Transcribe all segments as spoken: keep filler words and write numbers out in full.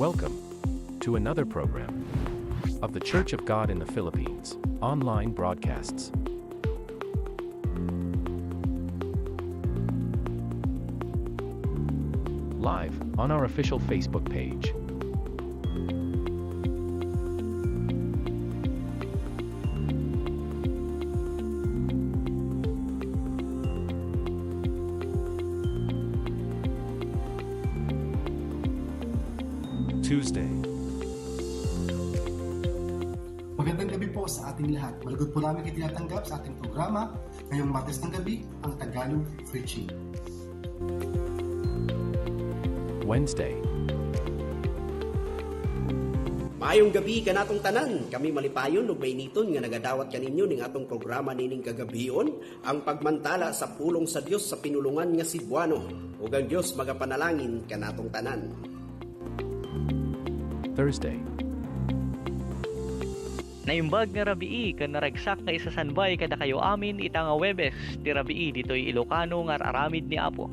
Welcome to another program of The Church of God in the Philippines online broadcasts. Live on our official Facebook page. Tuesday. Magandang gabi po sa ating lahat. Malugod po namin kayo tinatanggap sa ating programa ngayong Martes ng gabi, ang Tagalog Preaching. Wednesday. Maayong gabi kanatong tanan. Kami malipayon ug mainiton nga nagadawat kaninyo ning atong programa nining kagabion, ang pagmantala sa pulong sa Dios sa pinulongan nga Cebuano. Ug ang Dios magapanalangin kanatong tanan. Thursday. Naimbag nga rabii ken naragsak nga isasanbay kadakayo amin ita nga Huwebes ti rabii ditoy Ilocano nga ar-aramid ni Apo.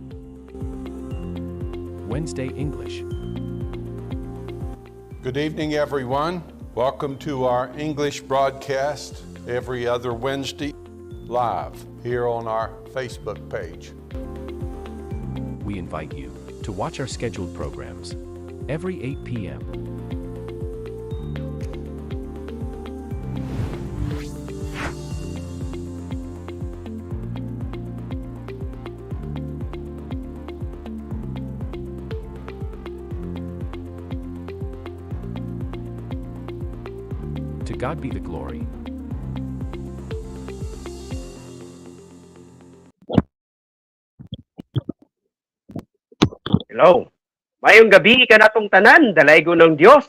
Wednesday English. Good evening, everyone. Welcome to our English broadcast every other Wednesday, live here on our Facebook page. We invite you to watch our scheduled programs every eight p.m. To God be the glory. Hello. Maayong gabi kanatong tanan, dalaygon ang Dios.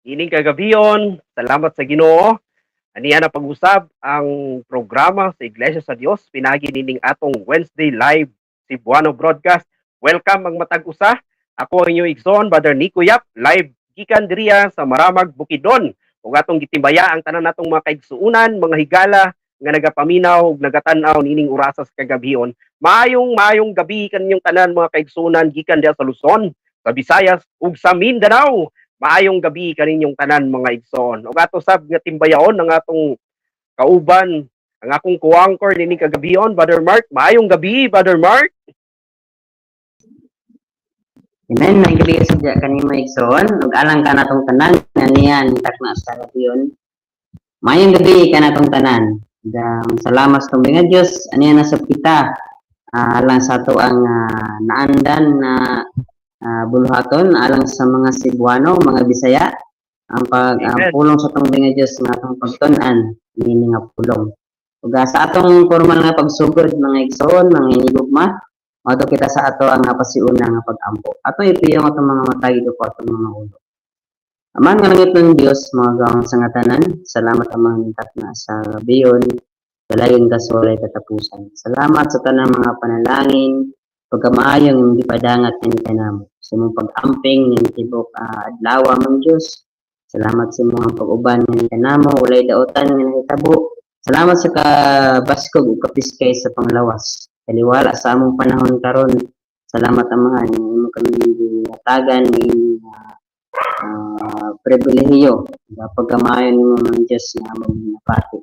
Ining kagabion, salamat sa Ginoo. Ania na pag-usab ang programa sa Iglesia sa Dios, pinagi nining atong Wednesday Live Cebuano Broadcast. Welcome ang matag usa. Ako ang inyo igsoon, Brother Nico Yap, live gikan diriya sa Maramag, Bukidnon. Ug atong gitimbaya ang tanan natong mga kaigsuonan, mga higala nga nagapaminaw ug nagatan-aw nining orasa sa kagabion. Maayong, maayong gabi kaninyong tanan, mga kaigsuonan, gikan diya sa Luzon, sa Visayas, ug sa Mindanao. Maayong gabi kaninyong tanan, mga igsoon. Ug ato sab nga timbayaon ang atong kauban, ang akong co-anchor nining kagabion, Brother Mark. Maayong gabi, Brother Mark. Amen. Maayong gabi sa diya kanimo, igsoon. Ug alang kanatong tanan, nga niyan, takna sa rabion. Maayong gabi kanatong tanan. Ug, um, salamat sa tumbay nga Dios. Ania na sab kita, ah, alang sa ato ang, ah, naandan na, ah, buluhaton, alang sa mga Cebuano, mga Bisaya, ang pag, ang Amen. Pulong sa tumbay nga Dios nga atong pagtun-an, ini nga pulong. Ug, ah, sa atong formal nga pagsugod, mga igsoon, mga inigugma, mato kita sa ato ang, ah, pasiuna nga pag-ampo. Ato ipiyong atong mga mata, iduko atong mga ulo. Amahan nga langitnon Dios, mga gawang sangatanan, salamat Amahan nga takna sa rabion, dalaygon kas walay katapusan. Salamat sa tanang mga panalangin, pagkamaayo nga imong gipadangat kanikanamo. Sa imong pag-amping nga tibok, ah, adlaw, Amang Dios. Salamat sa imong pag-uban kanikanamo, walay daotan nga nahitabo. Salamat sa kabaskog ug kapiskay sa panglawas. Taliwala sa among panahon karon. Salamat, Amahan, nga imo kami ginatagan nga imong, ah, ah, pribilehiyo. Pagkamaayo nimo, Amang Dios, nga among ginapati.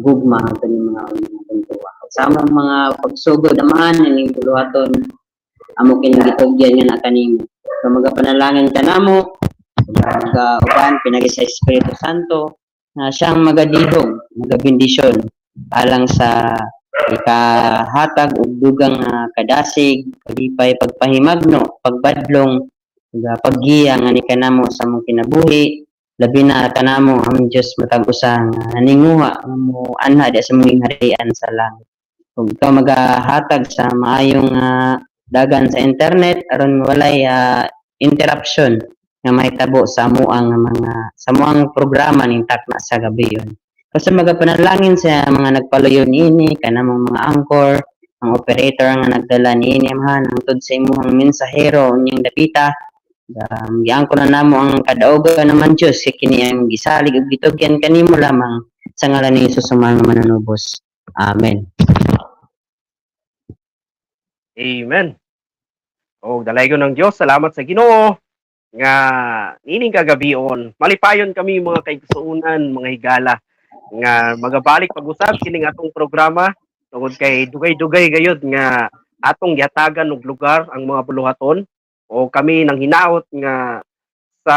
Gugma hangtod ni mga uli nga buntua. Sa among mga pagsugod, Amahan, ining buluhaton, amo kinagitugyan nga naa kanimo. So, magapanalangin kanamo, mag-, uban, pinagi sa Espiritu Santo, na siyang magadihog, magabendisyon, alang sa ikahatag ug dugang nga kadasig, kalipay, pagpahimagno, pagbadlong, ug, ah, paggiya nga ni kanamo sa among kinabuhi, labi na kanamo ang Dios matag usa nga naninguha nga moanha di sa among gingharian sa langit. Ug ikaw magahatag sa maayong, ah, dagan sa internet aron walay, ah, interruption nga mahitabo sa amoang mga, sa amoang programa ning takna sa gabion. Basta magapanalangin sa mga nagpaluyo niini, kanamong mga anchor, ang operator nga nagdala niini, Amahan, hangtod sa imuhang mensahero, unyang dapita, um, giangko na namo ang kadaugan, Amang Dios, kay kini ang gisalig ug gitugyan kanimo lamang sa ngalan ni Jesus, Ama nga Manunubos. Amen. Amen. O, dalaygon ang Dios. Salamat sa Ginoo. nga nining kagabion, malipayon kami, mga kaigsuonan, mga higala, nga magabalik pag-usab kining atong programa tungod kay dugay-dugay gayud nga atong gihatagan og lugar ang mga buluhaton, o kami nanghinaut nga sa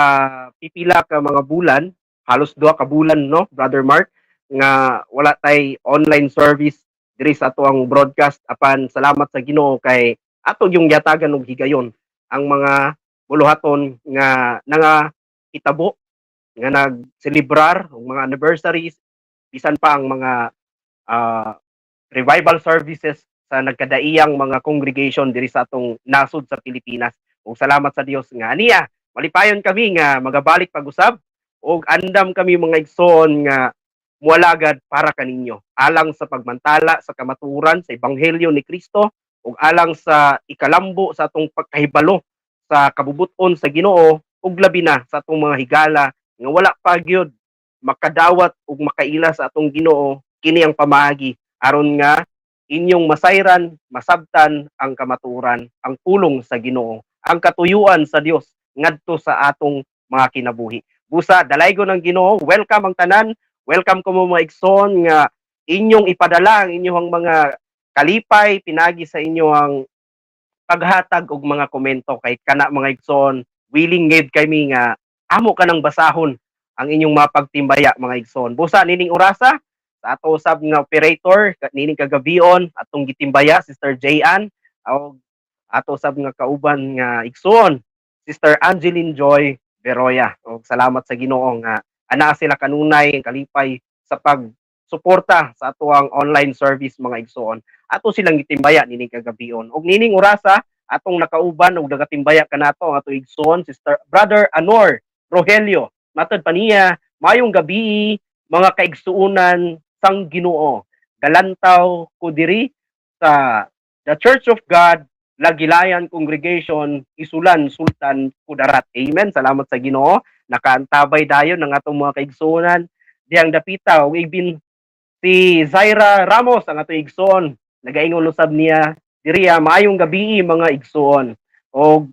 pipila ka mga bulan, halos dua ka bulan, no, Brother Mark, nga wala tay online service diri sa atoang broadcast. Apan salamat sa Ginoo kay ato gyung gihatagan og higayon ang mga buluhaton nga nangahitabo, nga nagselebrar og mga anniversaries, bisan pa ang mga, ah, revival services sa nagkadaiyang mga congregation diri sa atong nasod sa Pilipinas. Ug salamat sa Dios nga ania, malipayon kami nga magabalik pag-usab, ug andam kami, mga igsoon, nga mualagad para kaninyo, alang sa pagmantala sa kamatuoran sa ebanghelio ni Cristo, ug alang sa ikalambo sa atong pagkahibalo sa kabubut-on sa Ginoo, ug labi na sa atong mga higala nga wala pa gyud makadawat ug makaila sa atong Ginoo. Kini ang pamaagi aron nga inyong masayran, masabtan ang kamatuoran, ang pulong sa Ginoo, ang katuyoan sa Dios ngadto sa atong mga kinabuhi. Busa, dalaygon ang Ginoo. Welcome ang tanan. Welcome kamo, mga igsoon, nga inyong ipadala ang inyong mga kalipay pinagi sa inyong paghatag og mga komento. Kay kana, mga igsoon, willing gid kami nga amo kanang basahon ang inyong mga pagtimbaya, mga igsoon. Busa nining orasa, sa ato usab nga operator, ka-, nining kagabion, atong gitimbaya, Sister Jay Ann, o ato usab nga kauban nga igsoon, Sister Angeline Joy Beroya. O, salamat sa Ginoo nga anaa sila kanunay kalipay sa pagsuporta sa atoang online service, mga igsoon. Ato silang gitimbaya nining kagabion. Ug nining orasa, atong nakauban ug nagatimbaya kanato ang ato igsoon, Sister, Brother Anor Rogelio. Matud pa niya, "Mayong gabii, mga kaigsuonan sang Ginoo. Galantaw ko diri sa The Church of God, Lagilayan Congregation, Isulan, Sultan, Kudarat." Amen. Salamat sa Ginoo. Nakaantabay dayon ang atong mga kaigsuonan dihang dapita. Ug ibin si Zaira Ramos, ang atong igsoon. Nagaingon usab niya diriya, "Maayong gabii, mga igsoon." O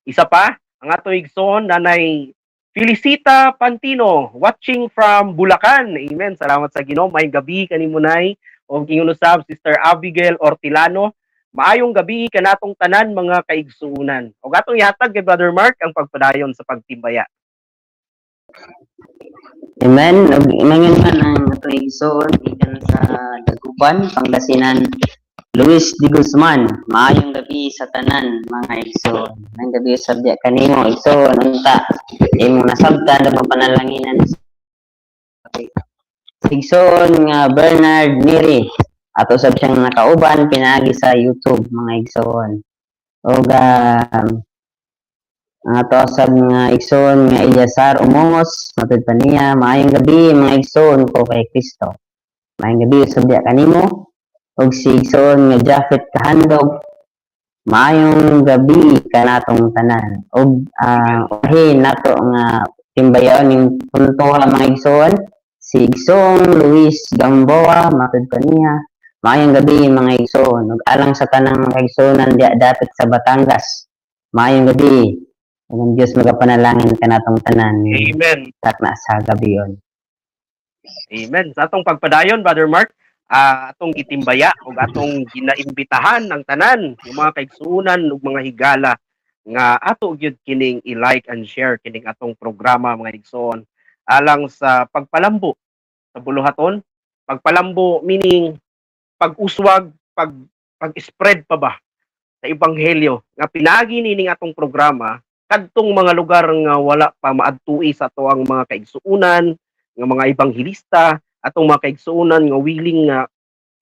isa pa, ang atong igsoon, Nanay Felicita Pantino, watching from Bulacan. Amen. Salamat sa Ginoo. Maayong gabii kanimo, Nay. O ingon usab, Sister Abigail Ortilano, "Maayong gabii kanatong tanan, mga kaigsuunan." O atong ihatag kay Brother Mark ang pagpadayon sa pagtimbaya. Amen. Ug inangan man ang atong igsoon ikan sa Dagupan, Pangasinan, Luis de Guzman. "Maayong gabii sa tanan, mga igsoon." Maayong gabii usab diay kanimo, igsoon. Unta, imong nasabtan, mapanalanginan. Igsoon nga Bernard Miri, ato usab siyang nakauban pinaagi sa YouTube, mga igsoon. Ug, ah, ang ato usab nga igsoon nga Eliazar Umungos, matud pa niya, "Maayong gabii, mga igsoon ko kay Cristo." Maayong gabii usab diay kanimo. Ug si igsoon nga Japhet Kahandog, "Maayong gabii kanatong tanan." Ug, ah, ulihi nato nga timbayaon ning puntoha, mga igsoon, si igsoon Luis Gamboa, matud pa niya, "Maayong gabii, mga igsoon." Ug alang sa tanang mga igsuonan diay dapit sa Batangas, maayong gabii. Ug ang Dios magapanalangin kanatong tanan. Amen. Takna sa gabion. Amen. Sa atong pagpadayon, Brother Mark, ah, atong gitimbaya ug atong ginaimbitahan ang tanan, yung mga kaigsuunan ug mga higala nga ato gyud kining i-like and share kining atong programa, mga igsoon, alang sa pagpalambo sa buluhaton. Pagpalambo meaning pag-uswag, pag, pag-spread pa ba sa ebanghelyo nga pinaagi nining atong programa kadtong mga lugar nga wala pa maadtoi sa atoang mga kaigsuunan, nga mga ebanghelista, atong mga kaigsuunan nga willing nga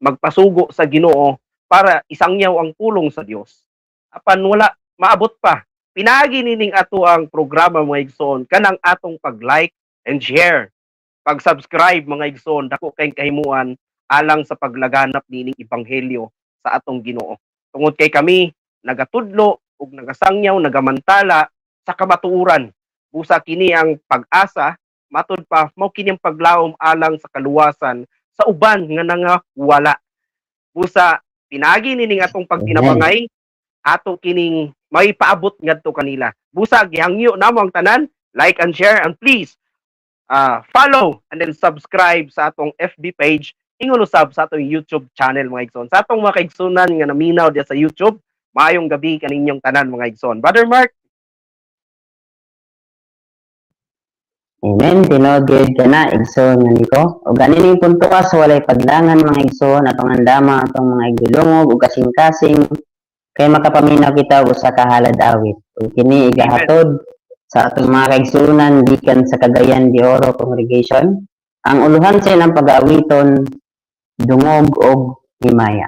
magpasugo sa Ginoo para isangyaw ang pulong sa Dios. Apan wala maabot pa. Pinaagi nining atoang programa, mga igsoon, kanang atong pag-like and share, pag-subscribe, mga igsoon, dako kayong kahimuan alang sa paglaganap nining ebanghelyo sa atong Ginoo. Tungod kay kami nagatudlo ug nagasangyaw, nagamantala sa kamatuoran. Busa kini ang pag-asa, matud pa, mao kini ang paglaom alang sa kaluwasan sa uban nga nangawala. Busa, pinaagi nining atong pagtinabangay, ato kining maipaabot ngadto kanila. Busa, agihangyo namo ang tanan, like and share, and please, ah, follow and then subscribe sa atong F B page, ingon usab sa atong YouTube channel, mga igsoon. Sa atong mga kaigsunan nga naminaw diya sa YouTube, maayong gabii kaninyong tanan, mga igsoon. Brother Mark? Amen. Tinuod gayud kana, igsoon nga Nico. Ug ania ning punto kas, walay pagdangan, mga igsoon, atong andama, atong mga igdulungog, ug kasingkasing, kay makapaminaw kita ug usa ka halad awit. Ug kini igahatod sa atong mga kaigsunan gikan sa Cagayan de Oro Congregation. Ang ulohan sa ilang pag-aawiton, Dungog ug Himaya.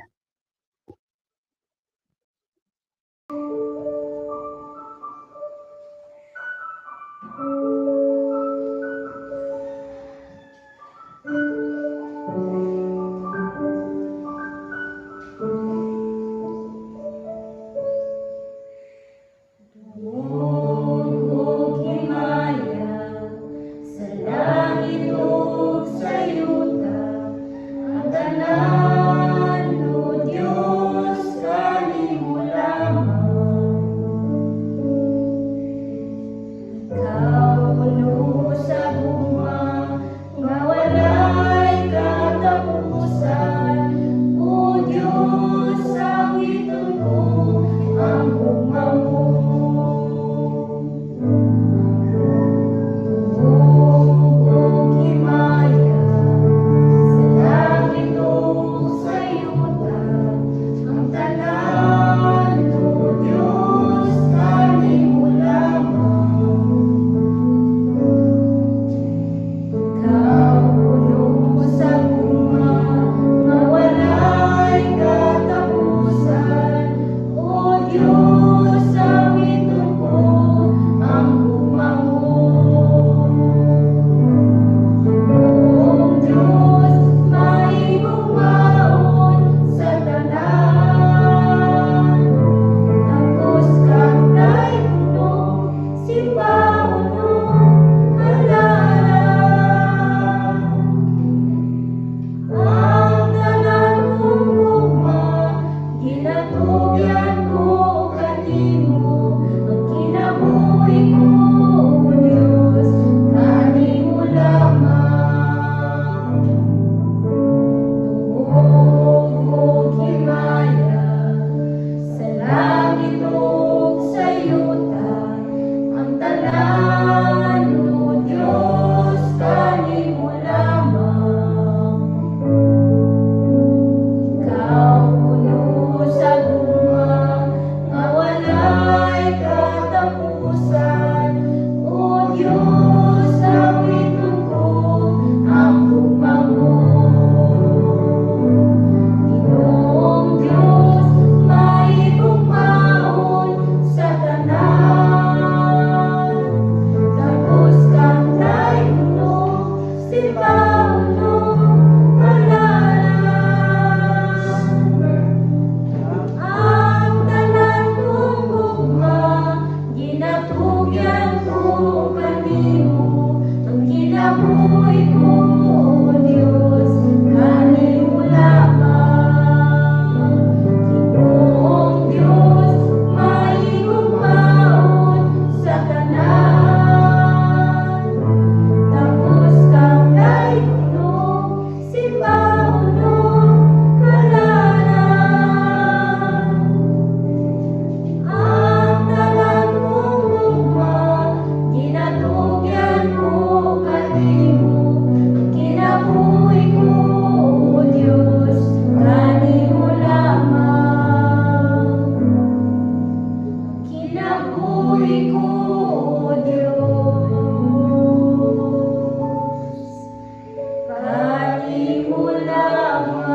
Dungog ug himaya, sa langit ug sa yuta, ang tanan, O Dios, kanimo lamang. Ikaw puno sa guma, nga walay katapusan. O Dios, awitonko ang gugmamo. Tumugok, himaya, sa langit ug sa yuta, ang tanan, O Dios, kanimo lamang. Ikaw puno sa guma, nga walay katapusan. O Dios, awitonko ang gugmamo. Ginoong Dios, maigugmaon sa tanan. Takos kang taybugno, simbaon no alalan. Ang tanan kong gugma, ginatugian ko kanimo. Ang kinabuhi ko, O Dios, kanimo lamang. Tumugok ug himaya, sa langit ug sa yuta, ang tanan, O Dios, kanimo lamang. Ikaw puno sa gugma, nga walay katapusan. O Dios, awitonko ang gugmamo. Ginoong Dios, maigugmaon sa tanan. Takos kang taybugno, simbaon no alalan. Ang tanan kong gugma, ginatugian ko kanimo. Ang kinabuhi ko, O Dios, kanimo lamang. Ginoong Dios, maigugmaon sa tanan. Takos kang taybugno, simbaon no alalan. Ang tanan kong gugma, ginatugian ko kanimo. Ang kinabuhi ko, O Dios, kanimo lamang. Kinabuhi ko, O Dios, kanimo lamang.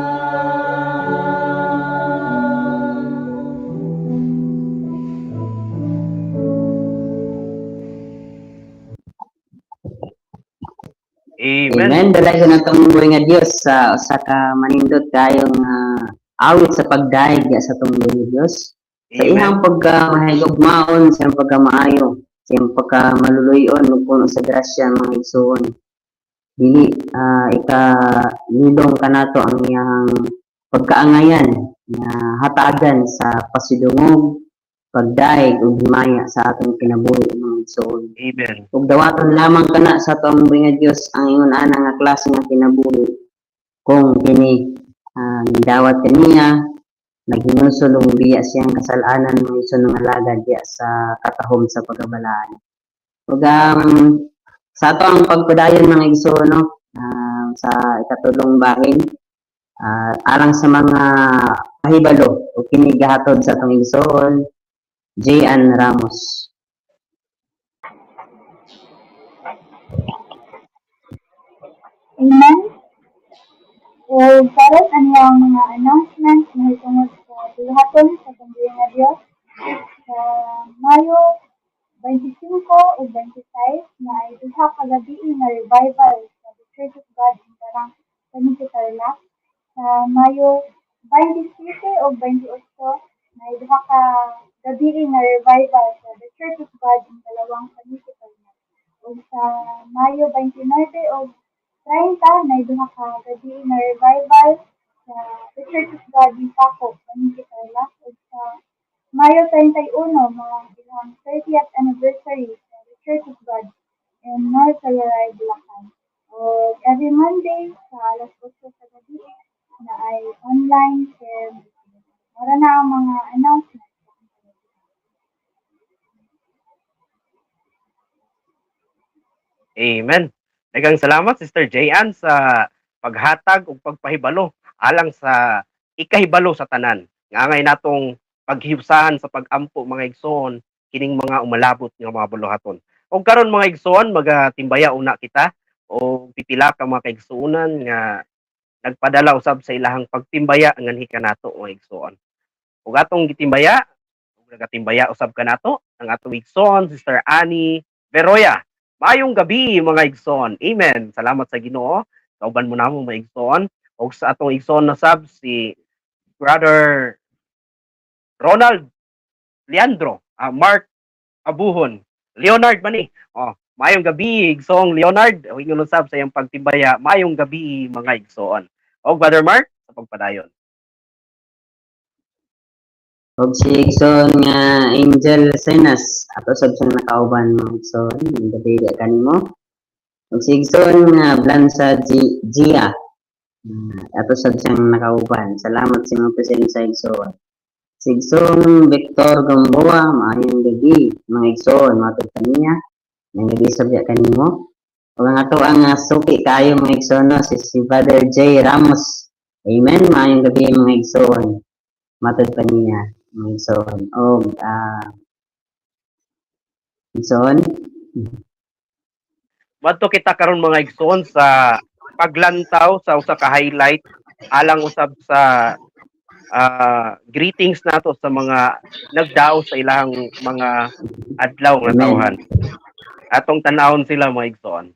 Amen. Amen. Dalagan natong buhay nga Dios sa usa ka manindot kaayo nga awit sa pagdayeg sa atong buhay nga Dios. Sa Amen. Iyang pagkamahigugmaon, sa iyang pagkamaayo, sa iyang pagkamaluluy-on, ug puno sa grasya, mga igsoon. Dili, ah, ikalilong kanato ang iyang pagkaangayan nga hatagan sa pasidungog, pagdaig ug himaya sa aton kinabuhi, mga igsoon. Amen. Ug dawaton lamang kana sa aton Among Dios ang ingon ana nga klase nga kinabuhi, kung kini, ah, nidawat kaniya, naghinulsol ug biya siyang kasal-anan nga isu nga alagad diya sa katahum sa pagabalaan. Ug, um, sa ato ang pagpadayon, mga igsoon, no? Ah, sa ikatulong bahin, ah, alang sa mga pahibalo o kini gahatod sa atong igsoon, J N Ramos. Amen. O, karon, ania ang mga announcements mahitungod sa buluhaton sa Sangguniang Dios? Sa Mayo twenty-five ug twenty-six, naay duha ka gabii nga revival sa The Church of God in Tarang, Cavite, Tarlac. Sa Mayo twenty-six ug twenty-eight, naay duha ka gabii nga revival sa The Church of God in Talawang, Cavite, Tarlac. Ug sa Mayo twenty-nine ug treinta, naay duha ka gabii nga revival sa The Church of God in Paco, Cavite, Tarlac. Ug sa Mayo treinta y uno, mabilang thirtieth anniversary sa The Church of God in North Tayarae, Bulacan. O every Monday sa alas otso sa gabii, naay online care meeting. Mao na ang mga announcement. Amen. Daghang salamat, Sister J N, sa paghatag ug pagpahibalo alang sa ikahibalo sa tanan nga angay natong paghiusahan sa pag-ampo, mga igsoon, kining mga umalabot nga mga buluhaton. Ug karon, mga igsoon, magatimbaya una kita o pipila ka mga kaigsuonan nga nagpadala usab sa ilahang pagtimbaya nganhi kanato, mga igsoon. Ug atong gitimbaya, ug nagatimbaya usab kanato ang atong igsoon, Sister Annie Beroya. Maayong gabii, mga igsoon. Amen. Salamat sa Ginoo. Kauban mo namo, mga igsoon. Ug sa atong igsoon na sab, si Brother Ronald Leandro, ah, Mark Abuhon, Leonard man ni. Oh, maayong gabii, igsoong Leonard. O, ingon usab sa iyang pagtimbaya, maayong gabii, mga igsoon. O, Brother Mark, sa pagpadayon. Ug si igsoon nga Angel Senas, ato sab siyang nakauban, mga igsoon. Ang gabii kanimo. Ug si igsoon nga Blanza Gi-, Gia, ah, ato sab siyang nakauban. Salamat sa imong presensya, igsoon. Si igsoon Victor Gamboa, maayong gabii, mga igsoon, matod kaniya. Maayong gabii sab diay kanimo. Ug ang ato ang, ah, suki kaayo, mga igsoon, no, si, si Brother J Ramos. Amen. Maayong gabii, mga igsoon. Matod pa niya, mga igsoon. O, ah, igsoon. Madto kita karon, mga igsoon, sa paglantaw sa usa ka highlight alang usab sa, ah, greetings nato sa mga nagdao sa ilang mga adlaw nga Amen. Tawhan. Atong tan-awon sila, mga igsoon.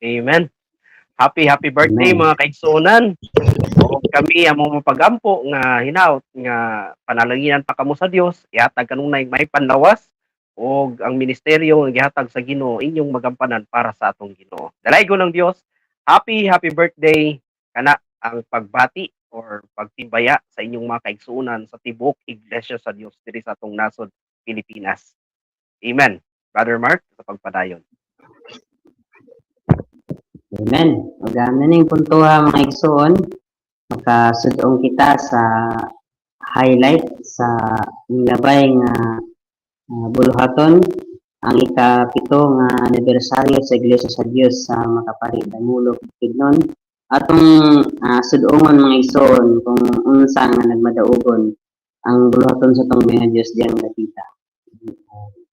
Amen. Happy, happy birthday, Amen. Mga kaigsunan. O kami, amo mapagampo nga hinaut nga panalanginan pa kamo sa Dios, ihatag kanunay maipanlawas, o ang ministeryo nga gihatag sa Ginoo, inyong magampanan para sa atong Ginoo. Dalaygon ang Dios. Happy, happy birthday, kana ang pagbati or pagtimbaya sa inyong mga kaigsunan sa tibuok Iglesia sa Dios diri sa atong nasod, Pilipinas. Amen. Brother Mark, sa pagpadayon. Amen. Ug, ah, ania ning puntoha, mga igsoon, makasud-ong kita sa highlight sa inlabay nga, ah, buluhaton, ang ikapito nga anibersaryo sa Iglesia sa Dios sa Makapari Damulog, Bukidnon. Atong, ah, sud-ongon, mga igsoon, kung unsa nga nagmadaugon ang buluhaton sa tungboy nga Dios diay dapita.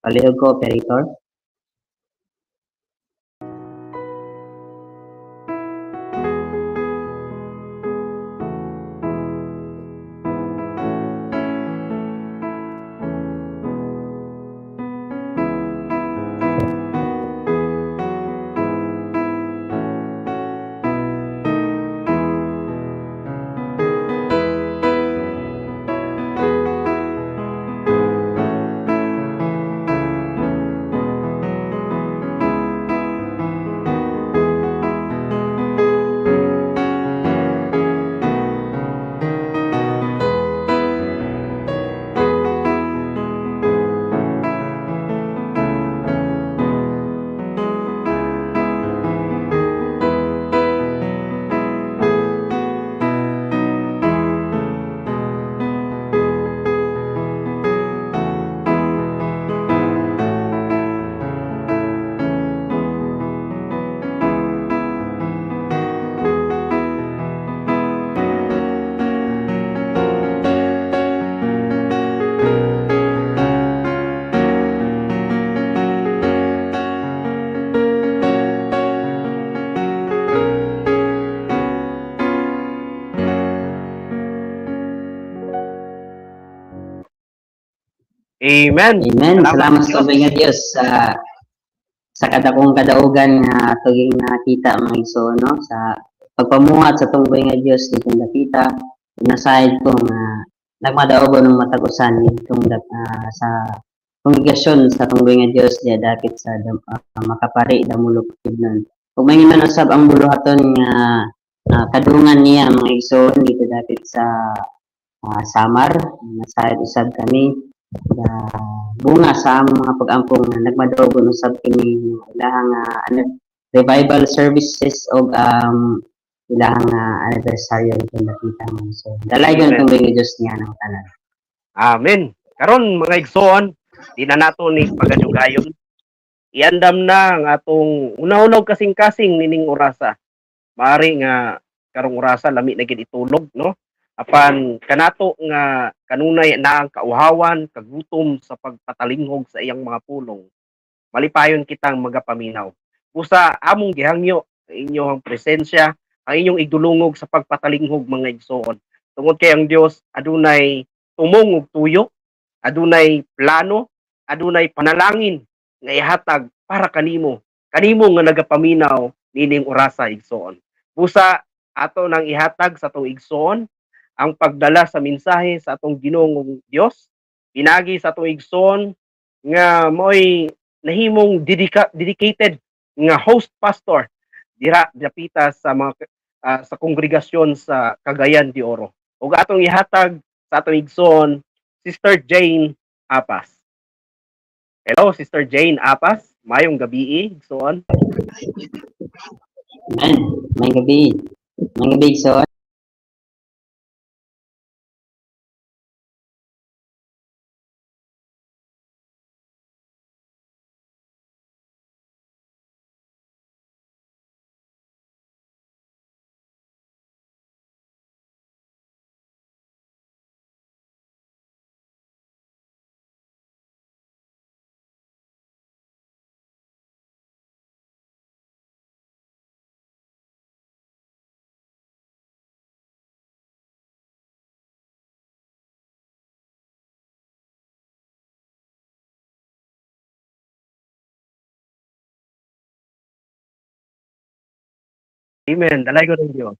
Palihog ko, operator. Amen. Amen. Salamat, salamat sa Dios. Tubay nga Dios sa, sa kadakong kadaugan nga tuging nakita, mga igsoon, no? Sa pagpamuhat sa tungboy nga Dios ditoy dapita, nasayod ko nga nagmadaugon ng matag-usan itong dap-, ah, sa kongregasyon sa tungboy nga Dios diay dapit sa Dam-, ah, Makapari, Damulog, Bukidnon. Ug mahinganan usab ang buluhaton nga, ah, kadungan niya, mga igsoon, ditoy dapit sa, ah, Samar. Nasayod usab kami nga bunga sa among mga pag-ampon nga nagmadaugon usab kini nga ilahang, ah, ano, revival services o, um, ilahang, ah, anibersaryo ditoy dapita, mga igsoon. Dalaygon, Amen. Tungboy nga Dios niya ng tanan. Amen. Karon, mga igsoon, di na nato ni pagadugayon. Iandam na nga atong una-una ug kasingkasing nining orasa. Maari nga karong orasa, lami na gid itulog, no? Apan kanato nga kanunay na ang kauhawan, kagutom sa pagpatalinghog sa iyang mga pulong, malipayon kitang magapaminaw. Busa, among gihangyo ang inyong presensya, ang inyong igdulungog sa pagpatalinghog, mga igsoon. Tungod kay ang Dios adunay tumong ug tuyo, adunay plano, adunay panalangin nga ihatag para kanimo, kanimo nga nagapaminaw nining orasa, igsoon. Busa, ato nang ihatag sa atong igsoon ang pagdala sa mensahe sa atong Ginoong Dios, pinagi sa atong igsoon nga maoy nahimong dedika-, dedicated nga host pastor dira dapita sa mga, ah, sa kongregasyon sa Cagayan de Oro. Ug atong ihatag sa atong igsoon, Sister Jane Apas. Hello, Sister Jane Apas. Mayong gabii, igsoon. Amen. Mayong gabii. Mayong gabii, igsoon. Amen. Dalaygon ang Dios.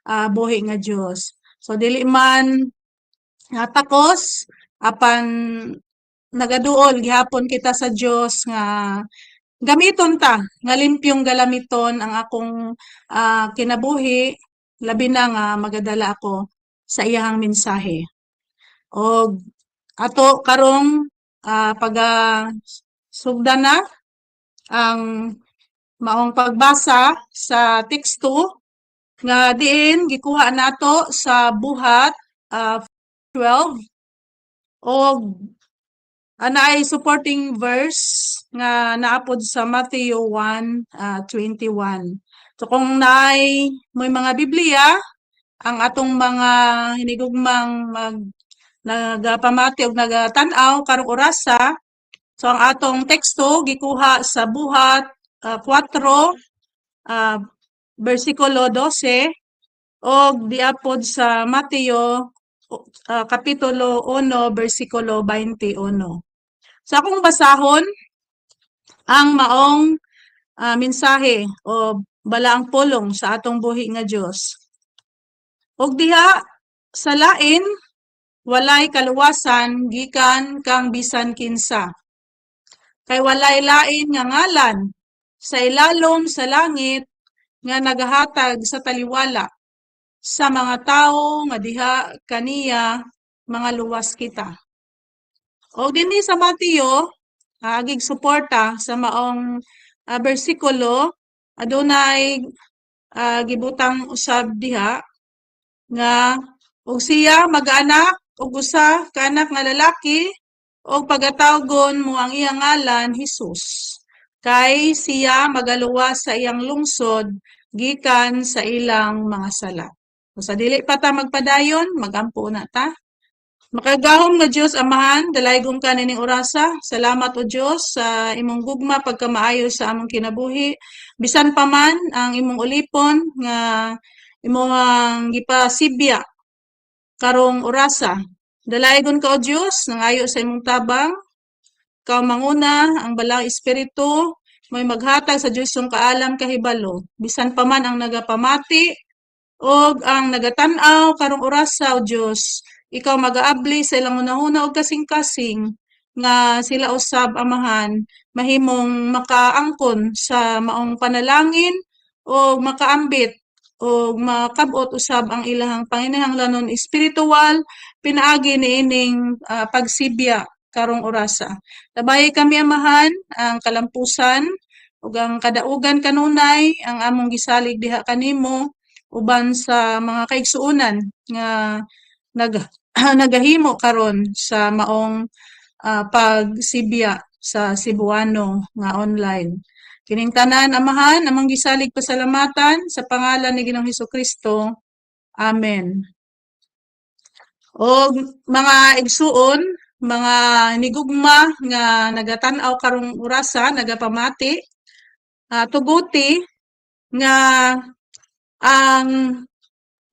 Ah, buhi nga Dios. So, dili man, ah, takos, apan nagaduol gihapon kita sa Dios nga gamiton ta, nga limpyong galamiton ang akong, ah, kinabuhi, labi na nga magadala ako sa iyahang mensahe. Og ato karong, ah, pagasugdana ang maong pagbasa sa teksto nga diin gikuha nato sa Buhat, ah, twelve. Og anaay supporting verse nga naapod sa Mateo one, ah, twenty-one. So, kung naay moy mga Biblia, ang atong mga hinigugmang mag-, nagapamati ug nagatan-aw karong orasa, so, ang atong teksto gikuha sa Buhat, ah, kuwatro, ah, bersikulo dose, og diapod sa Mateo, ah, kapitulo uno, bersikulo twenty-uno. Sa akong basahon, ang maong, ah, mensahe o balaang pulong sa atong buhi nga Dios. Ug diha, sa lain, walay kaluwasan gikan kang bisan kinsa. Kay walay lain nga ngalan sa ilalom sa langit nga nagahatag sa taliwala sa mga tao nga diha kaniya mangaluwas kita. O dinhi sa Mateo, ah, agigsuporta sa maong, ah, bersikulo, adunay, ah, gibutang usab diha nga, "Ug siya magaanak og usa ka anak nga lalaki, ug pagatawgon mo ang iya ngalan Jesus, kay siya magaluwas sa iyang lungsod gikan sa ilang mga sala." So, sa dili pa ta magpadayon, magampo na ta. Makagagahom nga Dios Amahan, dalaygon ka nining orasa. Salamat, O Dios, sa imong gugma, pagkamaayo sa among kinabuhi. Bisan pa man ang imong ulipon nga imong gipasibya karong orasa. Dalaygon ka, O Dios, nangayo sa imong tabang. Ikaw manguna, ang Balaang Espiritu, moy maghatag sa Dios yung kaalam kahibalo. Bisan pa man ang nagapamati, ug ang nagatan-aw karong orasa, O Dios, ikaw magaabli sa ilang hunahuna ug kasingkasing nga sila usab, Amahan, mahimong makaangkon sa maong panalangin ug makaambit ug makab-ot usab ang ilahang panginahanglanon espiritual pinaagi niining, ah, pagsibya karong orasa. Tabayi kami, Amahan, ang kalampusan ug ang kadaugan kanunay, ang among gisalig diha kanimo uban sa mga kaigsuonan nga nag-, nagahimo karon sa maong, ah, pagsibya sa Cebuano nga online. Kining tanan, Amahan, among gisalig pasalamatan sa pangalan ni Ginoong Hesukristo. Amen. O mga igsuon, mga hinigugma nga nagatan-aw karong orasa, nagapamati, ah, tuguti nga ang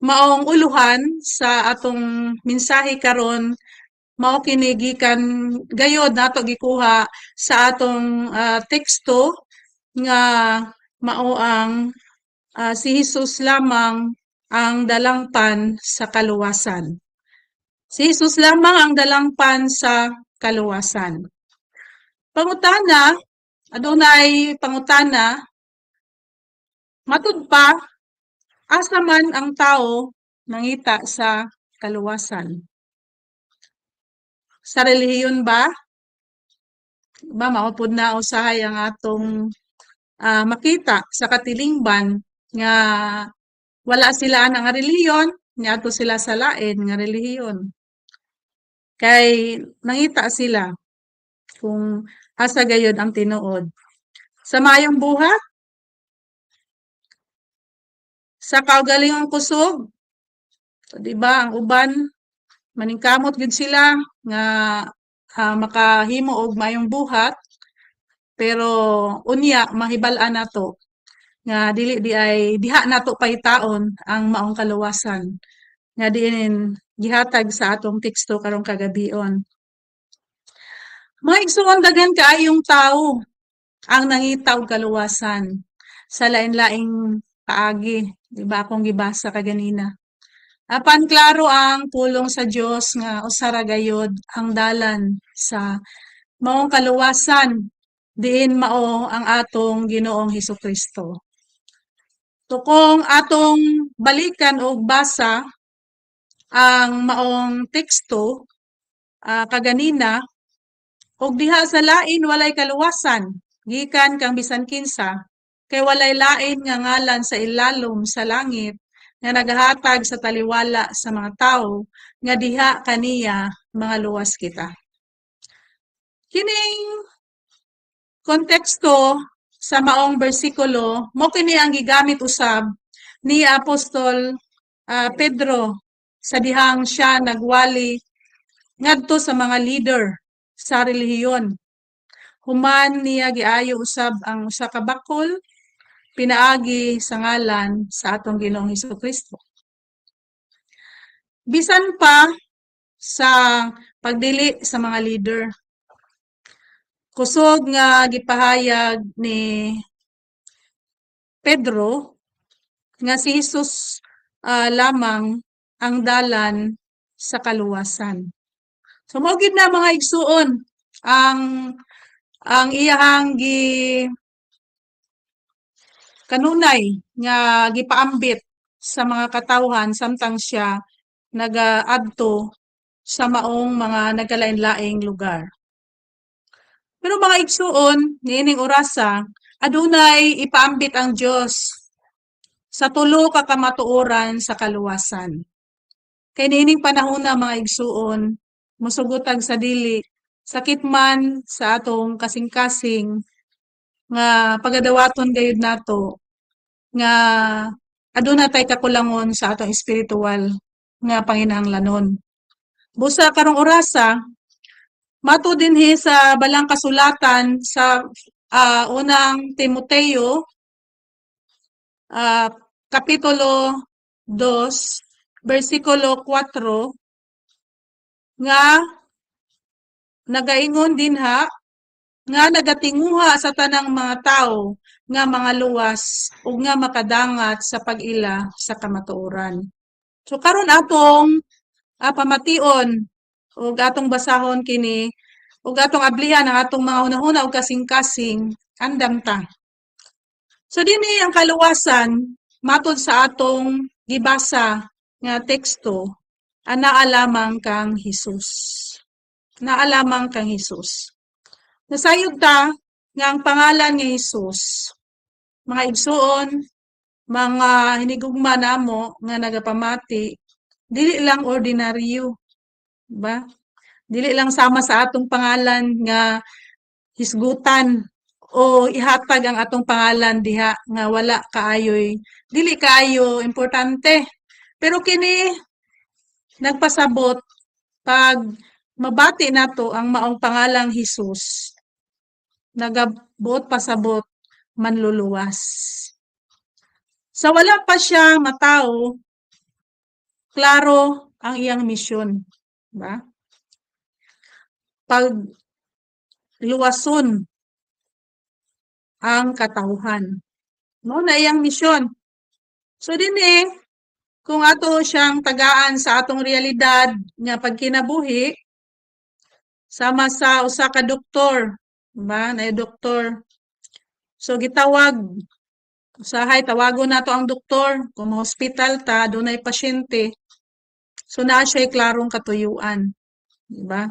maong uluhan sa atong mensahe karon mao kini gikan gayod nato gikuha sa atong, ah, teksto nga mao ang, ah, si Jesus lamang ang dalangpan sa kaluwasan. Si Jesus lamang ang dalangpan sa kaluwasan. Pangutana, adunay pangutana, matud pa, asa man ang tao nangita sa kaluwasan? Sa relihiyon ba? Ba, maupod na usahay ang atong, ah, makita sa katilingban nga wala sila ana nga relihiyon, niadto sila sa lain nga relihiyon. Kay nangita sila kung asa gayud ang tinuod. Sa maayong buhat, sa kaugalingon kusog, di ba, ang uban, maningkamot gid sila nga, ah, makahimo og maayong buhat, pero unya, mahibal-an nato nga dili di ay, diha nato paytaon ang maong kaluwasan nga diin gihatag sa atong teksto karong kagabion. Mga igsuon, daghan kaayong tao ang nangita og kaluwasan sa lain-laing paagi, di ba, akong gibasa kaganina. Apan klaro ang pulong sa Dios nga usara gayud ang dalan sa maong kaluwasan, diin mao ang atong Ginoong Hesukristo. So, kung atong balikan o basa ang maong teksto, ah, kaganina, ug diha sa lain walay kaluwasan, gikan kang bisan kinsa, kay walay lain nga ngalan sa ilalom sa langit nga nagahatag sa taliwala sa mga tao nga diha kaniya mangaluwas kita. Kining konteksto sa maong bersikulo, mao kini ang gigamit usab ni Apostol, ah, Pedro sa dihang siya nagwali ngadto sa mga leader sa relihiyon. Human niya giayo usab ang usa ka bakol pinaagi sa ngalan sa atong Ginoong Hesukristo. Bisan pa sa pagdili sa mga leader, kusog nga gipahayag ni Pedro nga si Jesus, ah, lamang ang dalan sa kaluwasan. So, mao gid na, mga igsuon, ang, ang iyahang gi-, kanunay nga gipaambit sa mga katawhan samtang siya nagaadto sa maong mga nagkalain-laing lugar. Pero, mga igsuon, niining orasa, adunay ipaambit ang Dios sa tulo ka kamatuoran sa kaluwasan. Kay niining panahona, mga igsuon, masugot ang sadili, sakit man sa atong kasingkasing nga pagadawaton gayud nato nga aduna tay kakulangon sa atong espiritual nga panginahanglanon. Busa karong orasa, matud dinhi sa Balang Kasulatan sa, ah, unang Timoteo, ah, Kapitulo dos, bersikulo kuatro, nga nagaingon dinha nga nagatinguha sa tanang mga tao nga mangaluwas ug nga makadangat sa pag-ila sa kamatuoran. So, karon atong, ah, pamation ug atong basahon kini ug atong ablihan ang atong mga hunahuna ug kasingkasing, andam ta. So, dinhi ang kaluwasan, matud sa atong gibasa nga teksto, a naa lamang kang Jesus. Naa lamang kang Jesus. Nasayod ta nga ang pangalan nga Jesus, mga igsuon, mga hinigugma namo nga nagapamati, dili lang ordinaryo, ba? Dili lang sama sa atong pangalan nga hisgutan o ihatag ang atong pangalan diha nga wala kaayoy, dili kaayo importante. Pero kini nagpasabot, pag mabati nato ang maong pangalang Jesus, nagabuot pasabot, manluluwas. Sa wala pa siya matao, klaro ang iyang misyon, ba? pagluwason ang katauhan. Mao na iyang misyon. So, dinhi, kung ato siyang tagaan sa atong realidad nga pagkinabuhi, sama sa usa ka doktor, ba? Na doktor. So, gitawag, usahay, tawagon nato ang doktor. Kung ma-hospital ta, adunay pasyente. So, naa siya'y klarong katuyoan. Di ba?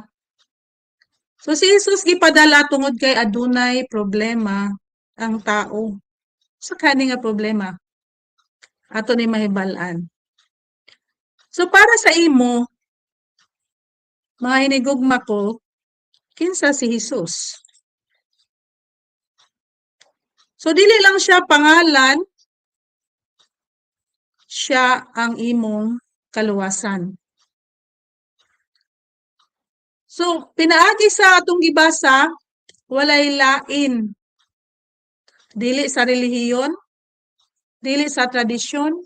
So, si Jesus gipadala tungod kay adunay problema ang tao. Sakani nga problema? Ato ni mahibal-an. So, para sa imo, mga hinigugma ko, kinsa si Jesus? So, dili lang siya pangalan, siya ang imong kaluwasan. So, pinaagi sa atong gibasa, walay lain. Dili sa relihiyon, dili sa tradisyon,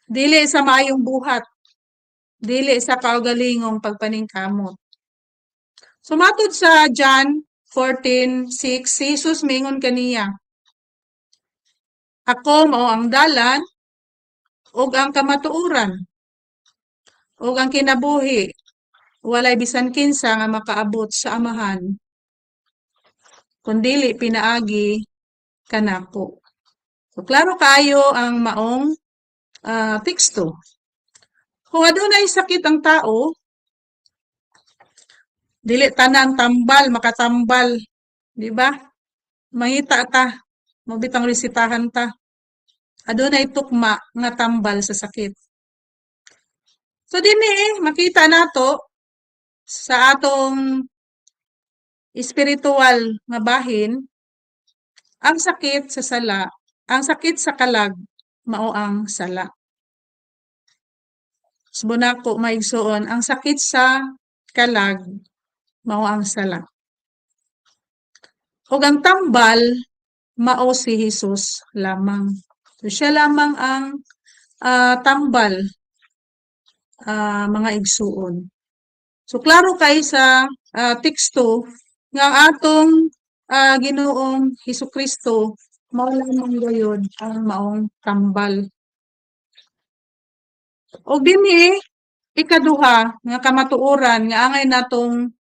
dili sa maayong buhat, dili sa kaugalingong pagpaningkamot. So, matod sa John fourteen six, si Jesus miingon kaniya, "Ako mao ang dalan, ug ang kamatuoran, ug ang kinabuhi. Walay bisan kinsa nga makaabot sa Amahan, kun dili pinaagi kanako." So, klaro kaayo ang maong, ah, teksto. Kung adunay sakit ang tao, dili tanan tambal makatambal, di ba? Mangita ta, mao bitang resetahan ta. Adunay tukma nga tambal sa sakit. So, dinhi, makita nato sa atong espiritual nga bahin, ang sakit sa sala, ang sakit sa kalag, mao ang sala. Subonako, maigsuon, ang sakit sa kalag, mao ang sala. Ug ang tambal, mao si Jesus lamang. So, siya lamang ang, ah, tambal, ah, mga igsuon. So, klaro kay sa, ah, teksto nga ang atong, ah, Ginoong Hesukristo, mao lamang gayud ang maong tambal. Ug dinhi, ikaduha nga kamatuoran nga angay natong,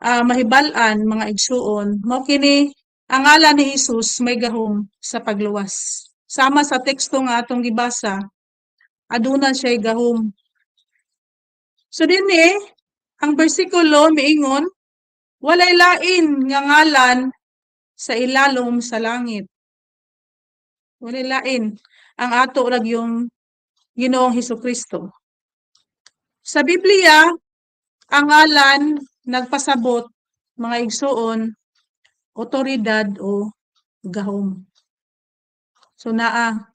ah, mahibal-an, mga igsuon, mao kini, ang ngalan ni Jesus may gahom sa pagluwas. Sama sa teksto nga atong gibasa, aduna siya'y gahom. So, dinhi, ang bersikulo miingon, "Walay lain nga ngalan sa ilalom sa langit." Walay lain. Ang ato ra gayum Ginoong Hesukristo. Sa Biblia, ang ngalan nagpasabot, mga igsuon, otoridad o gahom. So, naa.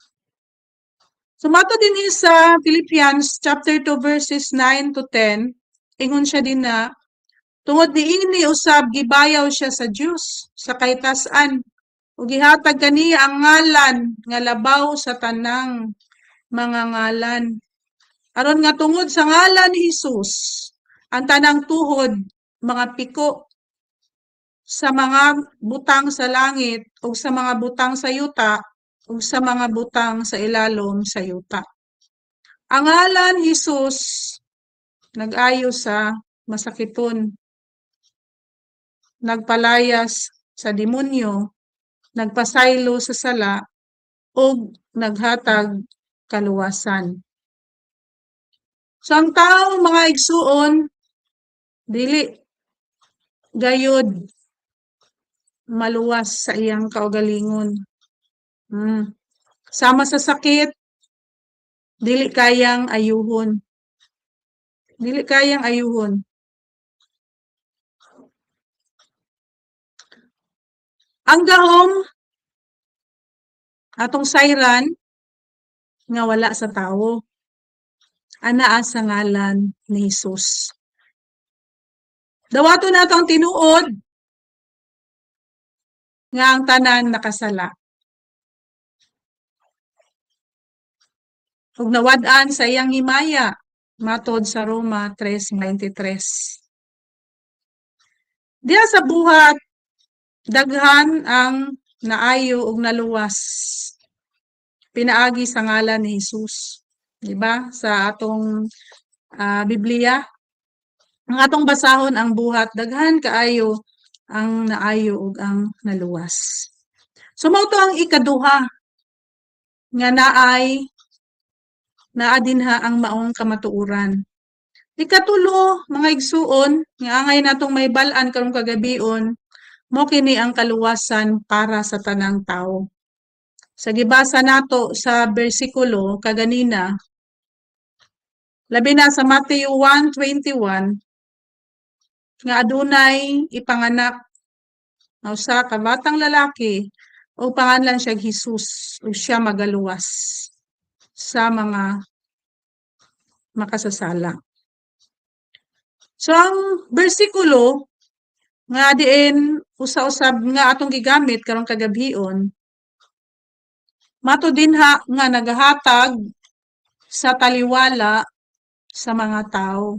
So, matod dinhi sa Philippians chapter two, verses nine to ten, ingon siya dinna, "Tungod niini usab gibayaw siya sa Dios sa kaitas-an, ug gihatag kaniya ang ngalan nga labaw sa tanang mga ngalan. Aron nga tungod sa ngalan ni Jesus, ang tanang tuhod mga piko sa mga butang sa langit, ug sa mga butang sa yuta, ug sa mga butang sa ilalom sa yuta." Ang ngalan Jesus nag-ayo sa masakiton, nagpalayas sa demonyo, nagpasaylo sa sala, ug naghatag kaluwasan. So, ang tao, mga igsuon, dili gayud maluwas sa iyang kaugalingon. Hmm. Sama sa sakit, dili kayang ayuhon. Dili kayang ayuhon. Ang gahom, atong sayran nga wala sa tawo, anaa sa ngalan ni Jesus. Dawaton nato ang tinuod nga ang tanan nakasala. Ug nawad-an sa iyang himaya, matod sa Roma tres veintitrés. Diya sa buhat, daghan ang naayo ug naluwas pinaagi sa ngalan ni Jesus. Di ba? Sa atong, ah, Biblia, ang atong basahon ang buhat, daghan kaayo ang naayo ug ang naluwas. So, mao to ang ikaduha nga naay, naa dinha ang maong kamatuoran. Ikatulo, mga igsuon, nga angay natong maibal-an karong kagabion, mao kini ang kaluwasan para sa tanang tao. Sa gibasa nato sa bersikulo kaganina, labi na sa Mateo one twenty-one, nga adunay ipanganak nga usa ka batang lalaki, ug panganlan siya Jesus, ug siya magaluwas sa mga makasasala. So, ang bersikulo nga diin usa-usab nga atong gigamit karong kagabion, mato dinha nga nagahatag sa taliwala sa mga tao.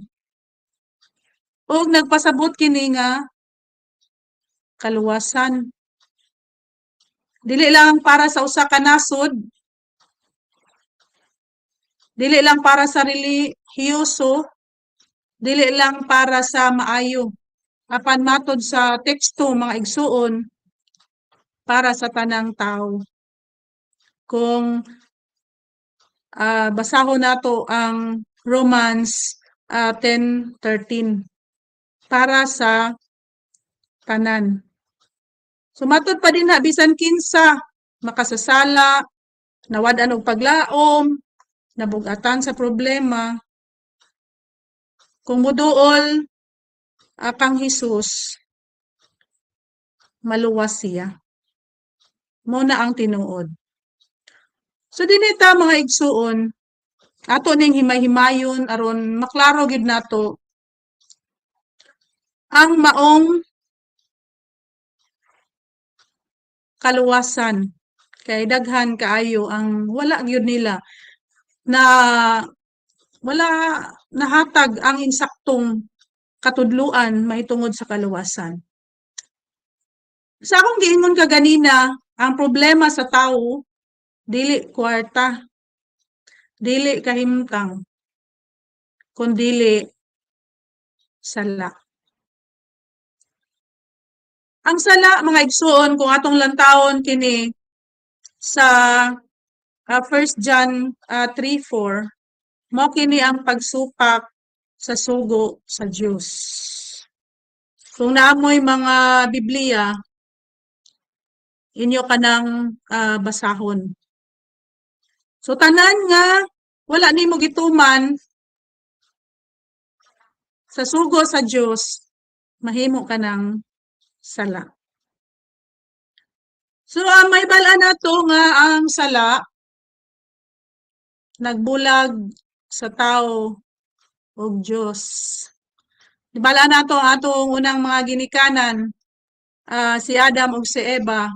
Ug nagpasabot kini nga kaluwasan. Dili lang para sa usa ka nasod, dili lang para sa relihiyoso, dili lang para sa maayo, apan matod sa teksto, mga igsuon, para sa tanang tao. Kung, ah, basahon nato ang Romans, ah, ten thirteen, para sa tanan. So, matud pa dinha, bisan kinsa makasasala, nawad-an og paglaom, nabug-atan sa problema, kung muduol, ah, kang Jesus, maluwas siya. Mao na ang tinuod. So, dinhi ta, mga igsuon, ato ning himay-himayon aron maklaro gyud nato ang maong kaluwasan. Kay daghan kaayo ang wala gyud nila na, wala nahatag ang insaktong katudloan mahitungod sa kaluwasan. Sa akong giingon kaganina, ang problema sa tao, dili kwarta, dili kahimtang, kun dili sala. Ang sala, mga igsuon, kung atong lantawon kini sa, ah, First John, ah, three four, mao kini ang pagsupak sa sugo sa Dios. Kung naa moy mga Biblia, inyo kanang, ah, basahon. So, tanan nga wala nimo gituman sa sugo sa Dios, mahimo kanang sala. So, ah, maibal-an nato nga ang sala nagbulag sa tao ug Dios. Ibal-an nato atong unang mga ginikanan, ah, si Adam ug si Eva,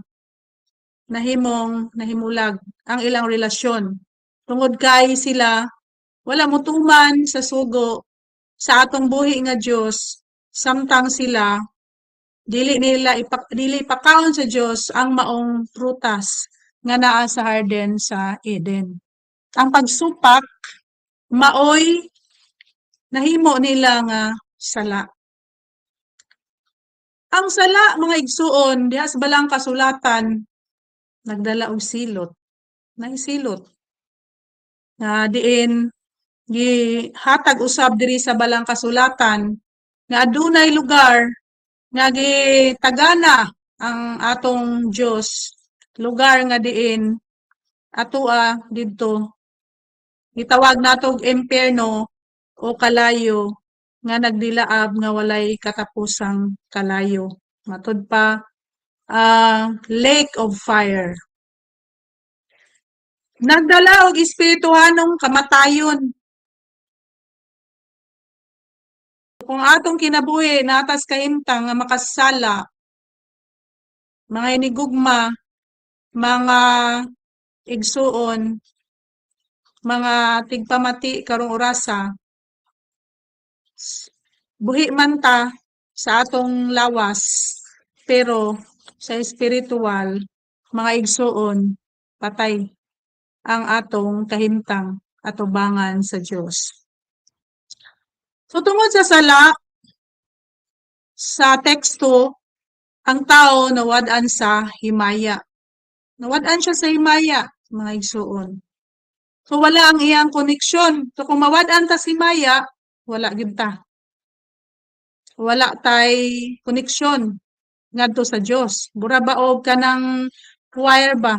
nahimong nahimulag ang ilang relasyon. Tungod kay sila wala motuman sa sugo sa atong buhi nga Dios, samtang sila dili nila ipak-, dili ipakaon sa Dios ang maong prutas nga naa sa harden sa Eden. Ang pagsupak maoy nahimo nila nga sala. Ang sala, mga igsuon, diha sa Balang Kasulatan, nagdala og silot. Naisilot. Nga diin, gihatag usab diri sa Balang Kasulatan, nga adunay lugar nga gitagana ang atong Dios, lugar nga diin atoa didto. Gitawag nato og impyerno o kalayo nga nagdilaab nga walay katapusang kalayo. Matud pa, ah, lake of fire. Nagdala og espirituhanong kamatayon. Kung atong kinabuhi, naa tas kahimtang nga makasala, mga inigugma, mga igsuon, mga tigpamati karong orasa, buhi man ta, sa atong lawas, pero sa espiritual, mga igsuon, patay ang atong kahimtang atubangan sa Dios. So, tungod sa sala, sa teksto, ang tao nawad-an sa himaya. Nawad-an siya sa himaya, mga igsuon. So, wala ang iyang koneksyon. So, kung mawad-an ta sa himaya, wala gyud ta. Wala tay koneksyon ngadto sa Dios. Burabaog kanang wire ba?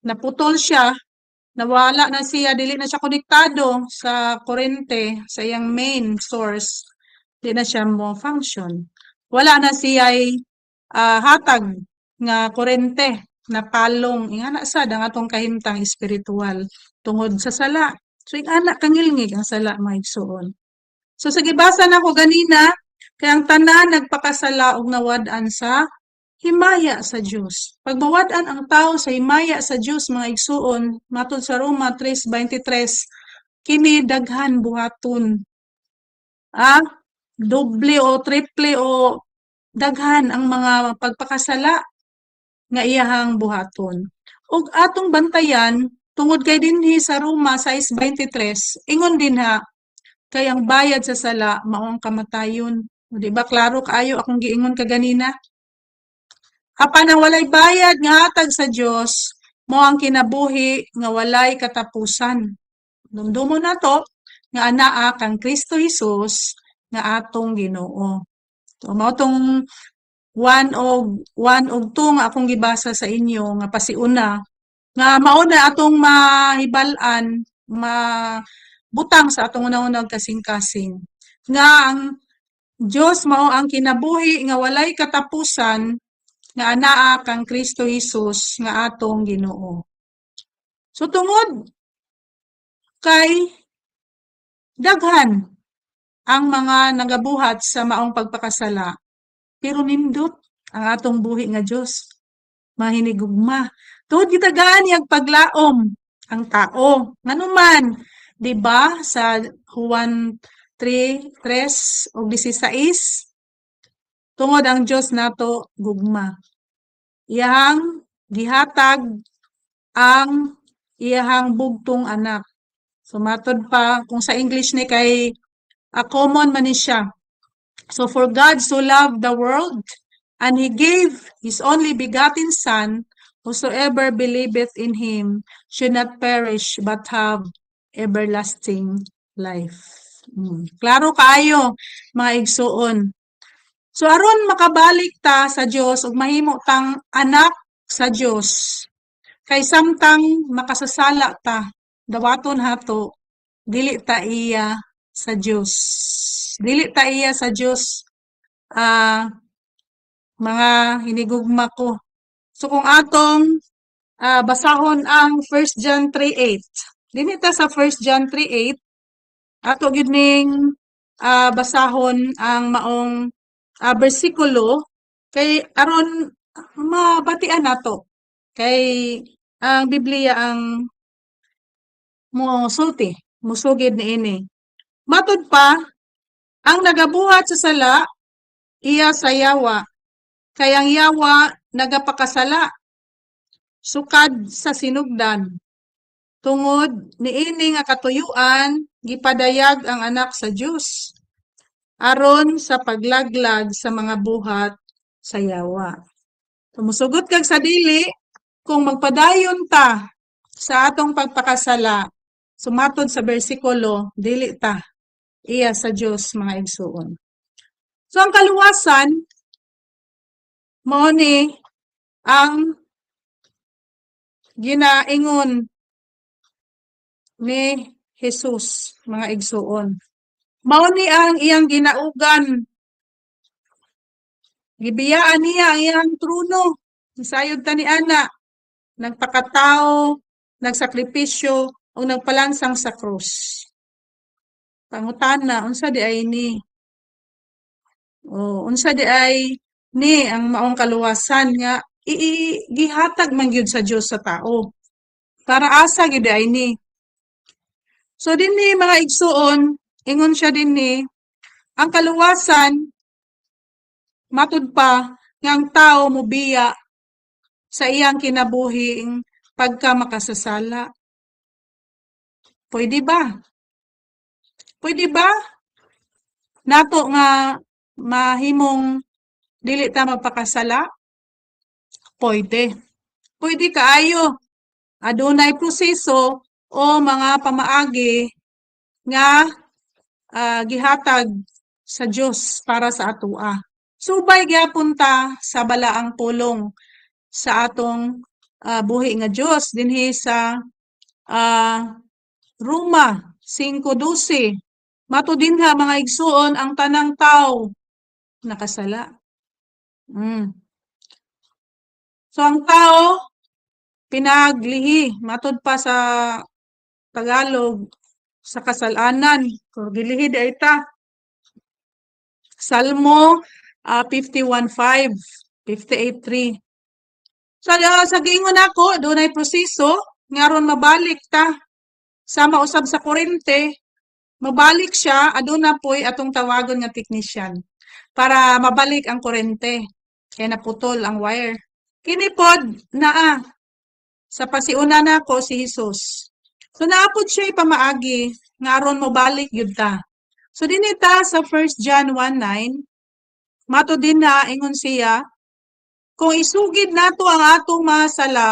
Naputol siya, nawala na siya, dili na siya konektado sa kurente, sa iyang main source. Di na siya mo function. Wala na siya'y, ah, hatag nga kurente, napalong. Ingana sad ang atong kahimtang espiritual tungod sa sala. So, ingana kangilngig ang sala, mga igsuon. So, sa gibasa nako ganina, kay ang tanan nagpakasala ug nawad-an sa himaya sa Dios. Pag mawad-an ang tao sa himaya sa Dios, mga igsuon, matod sa Roma tres veintitrés, kini daghan buhaton. Ah, doble o triple o daghan ang mga pagpakasala nga iyahang buhaton. Ug atong bantayan, tungod kay dinhi sa Roma sais veintitrés, ingon dinha, kay ang bayad sa sala mao ang kamatayon. O, di ba, klaro kaayo akong giingon kaganina? Apan ang walay bayad nga hatag sa Dios, mao ang kinabuhi nga walay katapusan. Dumdumon nato nga anaa kang Cristo Jesus nga atong Ginoo. So, mao tong one og, one og two nga akong gibasa sa inyo nga pasiuna, nga mao na atong mahibal-an, mabutang sa atong una-una nga kasingkasing, nga ang Dios mao ang kinabuhi nga walay katapusan nga anaa kang Cristo Jesus nga atong Ginoo. So, tungod kay daghan ang mga nagabuhat sa maong pagpakasala, pero nindot ang atong buhi nga Dios. Mahinigugma. Tungod kita gani agpaglaom ang tao. Ngano man, di ba, sa Juan three, tres o dieciséis, tungod ang Dios nato gugma. Iyahang gihatag ang iyahang bugtong anak. So, matod pa, kung sa English ni kay, ah, common man ni siya. So, "For God so loved the world, and He gave His only begotten Son, whosoever believeth in Him should not perish but have everlasting life." Hmm. Klaro kaayo, mga igsuon. So, aron makabalik ta sa Dios ug mahimo tang anak sa Dios, kay samtang makasasala ta, dawaton hato, dili ta iya sa Dios. Dili ta iya sa Dios, ah, mga hinigugma ko. So, kung atong, ah, basahon ang First John three eight. Dinhi ta sa First John three eight, ato gid ning, ah, basahon ang maong, ah, bersikulo kay aron mabatian nato. Kay ang Biblia ang musulti, musugid niini. Matod pa, ang nagabuhat sa sala, iya sa yawa. Kay ang yawa nagapakasala sukad sa sinugdan. Tungod niini nga katuyoan, gipadayag ang Anak sa Dios aron sa paglaglag sa mga buhat sa yawa. Sumusugot kag sa dili, kung magpadayon ta sa atong pagpakasala, sumatod sa bersikulo, dili ta iya sa Dios, mga igsuon. So, ang kaluwasan, mao ni ang ginaingon ni Jesus, mga igsuon. Mao ni ang iyang ginaugan. Gibiyaan niya ang iyang trono. Isayod ta ni ana, nagpakatao, nagsakripisyo, o nagpalansang sa krus. Pangutana, unsa di ay ni? O, unsa di ay ni ang maong kaluwasan nga i-, i-, gihatag man gyud sa Dios sa tao? Para asa gyud ay ni? So, dinhi, mga igsuon, ingon siya dinhi, ang kaluwasan Matud pa nga ang tao mubiya sa iyang kinabuhing pagkamakasasala. Pwede ba? Pwede ba nato nga mahimong dili ta magpakasala? Pwede. Pwede kaayo. Adunay proseso o mga pamaagi nga, ah, gihatag sa Dios para sa atoa. Subay gyapon ta sa balaang pulong sa atong, ah, buhi nga Dios dinhi sa, ah, Roma singko dose. Mato dinha, mga igsuon, ang tanang tao nakasala. Mm. So, ang tao, pinaglihi, matud pa sa Tagalog, sa kasalanan. So, gilihi di ay ta. Salmo, ah, fifty-one five, fifty-eight three. Sa, ah, sa giingon ako, dunay proseso nga aron mabalik ta. Sama usab sa kurente, mabalik siya, aduna po'y atong tawagon nga teknisyan para mabalik ang kurente. Kaya naputol ang wire. Kini pod, naa, sa pasiuna nako si Jesus. So, naapod siya ipamaagi nga aron mabalik yun ta. So, dinhi ta sa First John one nine, mato din na, ingon siya, kung isugid nato ang atong mga sala,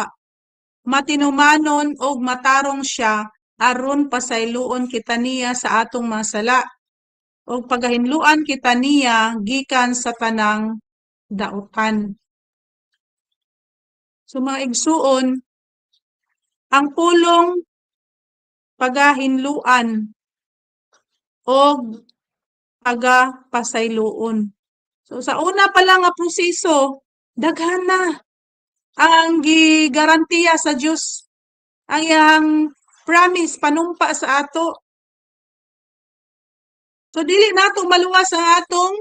matinumanon og matarong siya aron pasayloon kitaniya sa atong mga sala, ug pagahinluan kitaniya gikan sa tanang daotan. So, mga igsuon, ang pulong pagahinluan ug pagapasayloon. So, sa una pa lang nga proseso, daghana ang gigarantiya sa Dios, ang iyang promise, panumpa sa ato. So, dili nato maluwas ang atong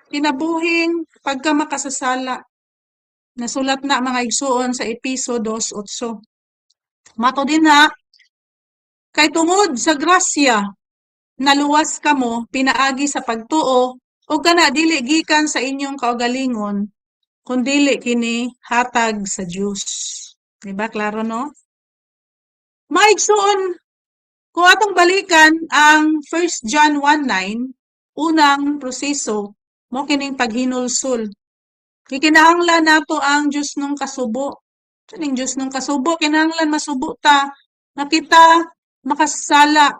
kinabuhing pagkamakasasala. Nasulat na, mga igsuon, sa Efeso dos otso. Mato din na, kay tungod sa grasya, naluwas kamo pinaagi sa pagtuo, o kana dili gikan sa inyong kaugalingon, kun dili kini hatag sa Dios. Di ba? Klaro, no? Maigsuon, kung atong balikan ang First John one nine, unang proseso, mo kining paghinulsol. Gikinahanglan nato ang Dios nung kasubo. Kining Dios nung kasubo, kinahanglan masubo ta nga kita makasala.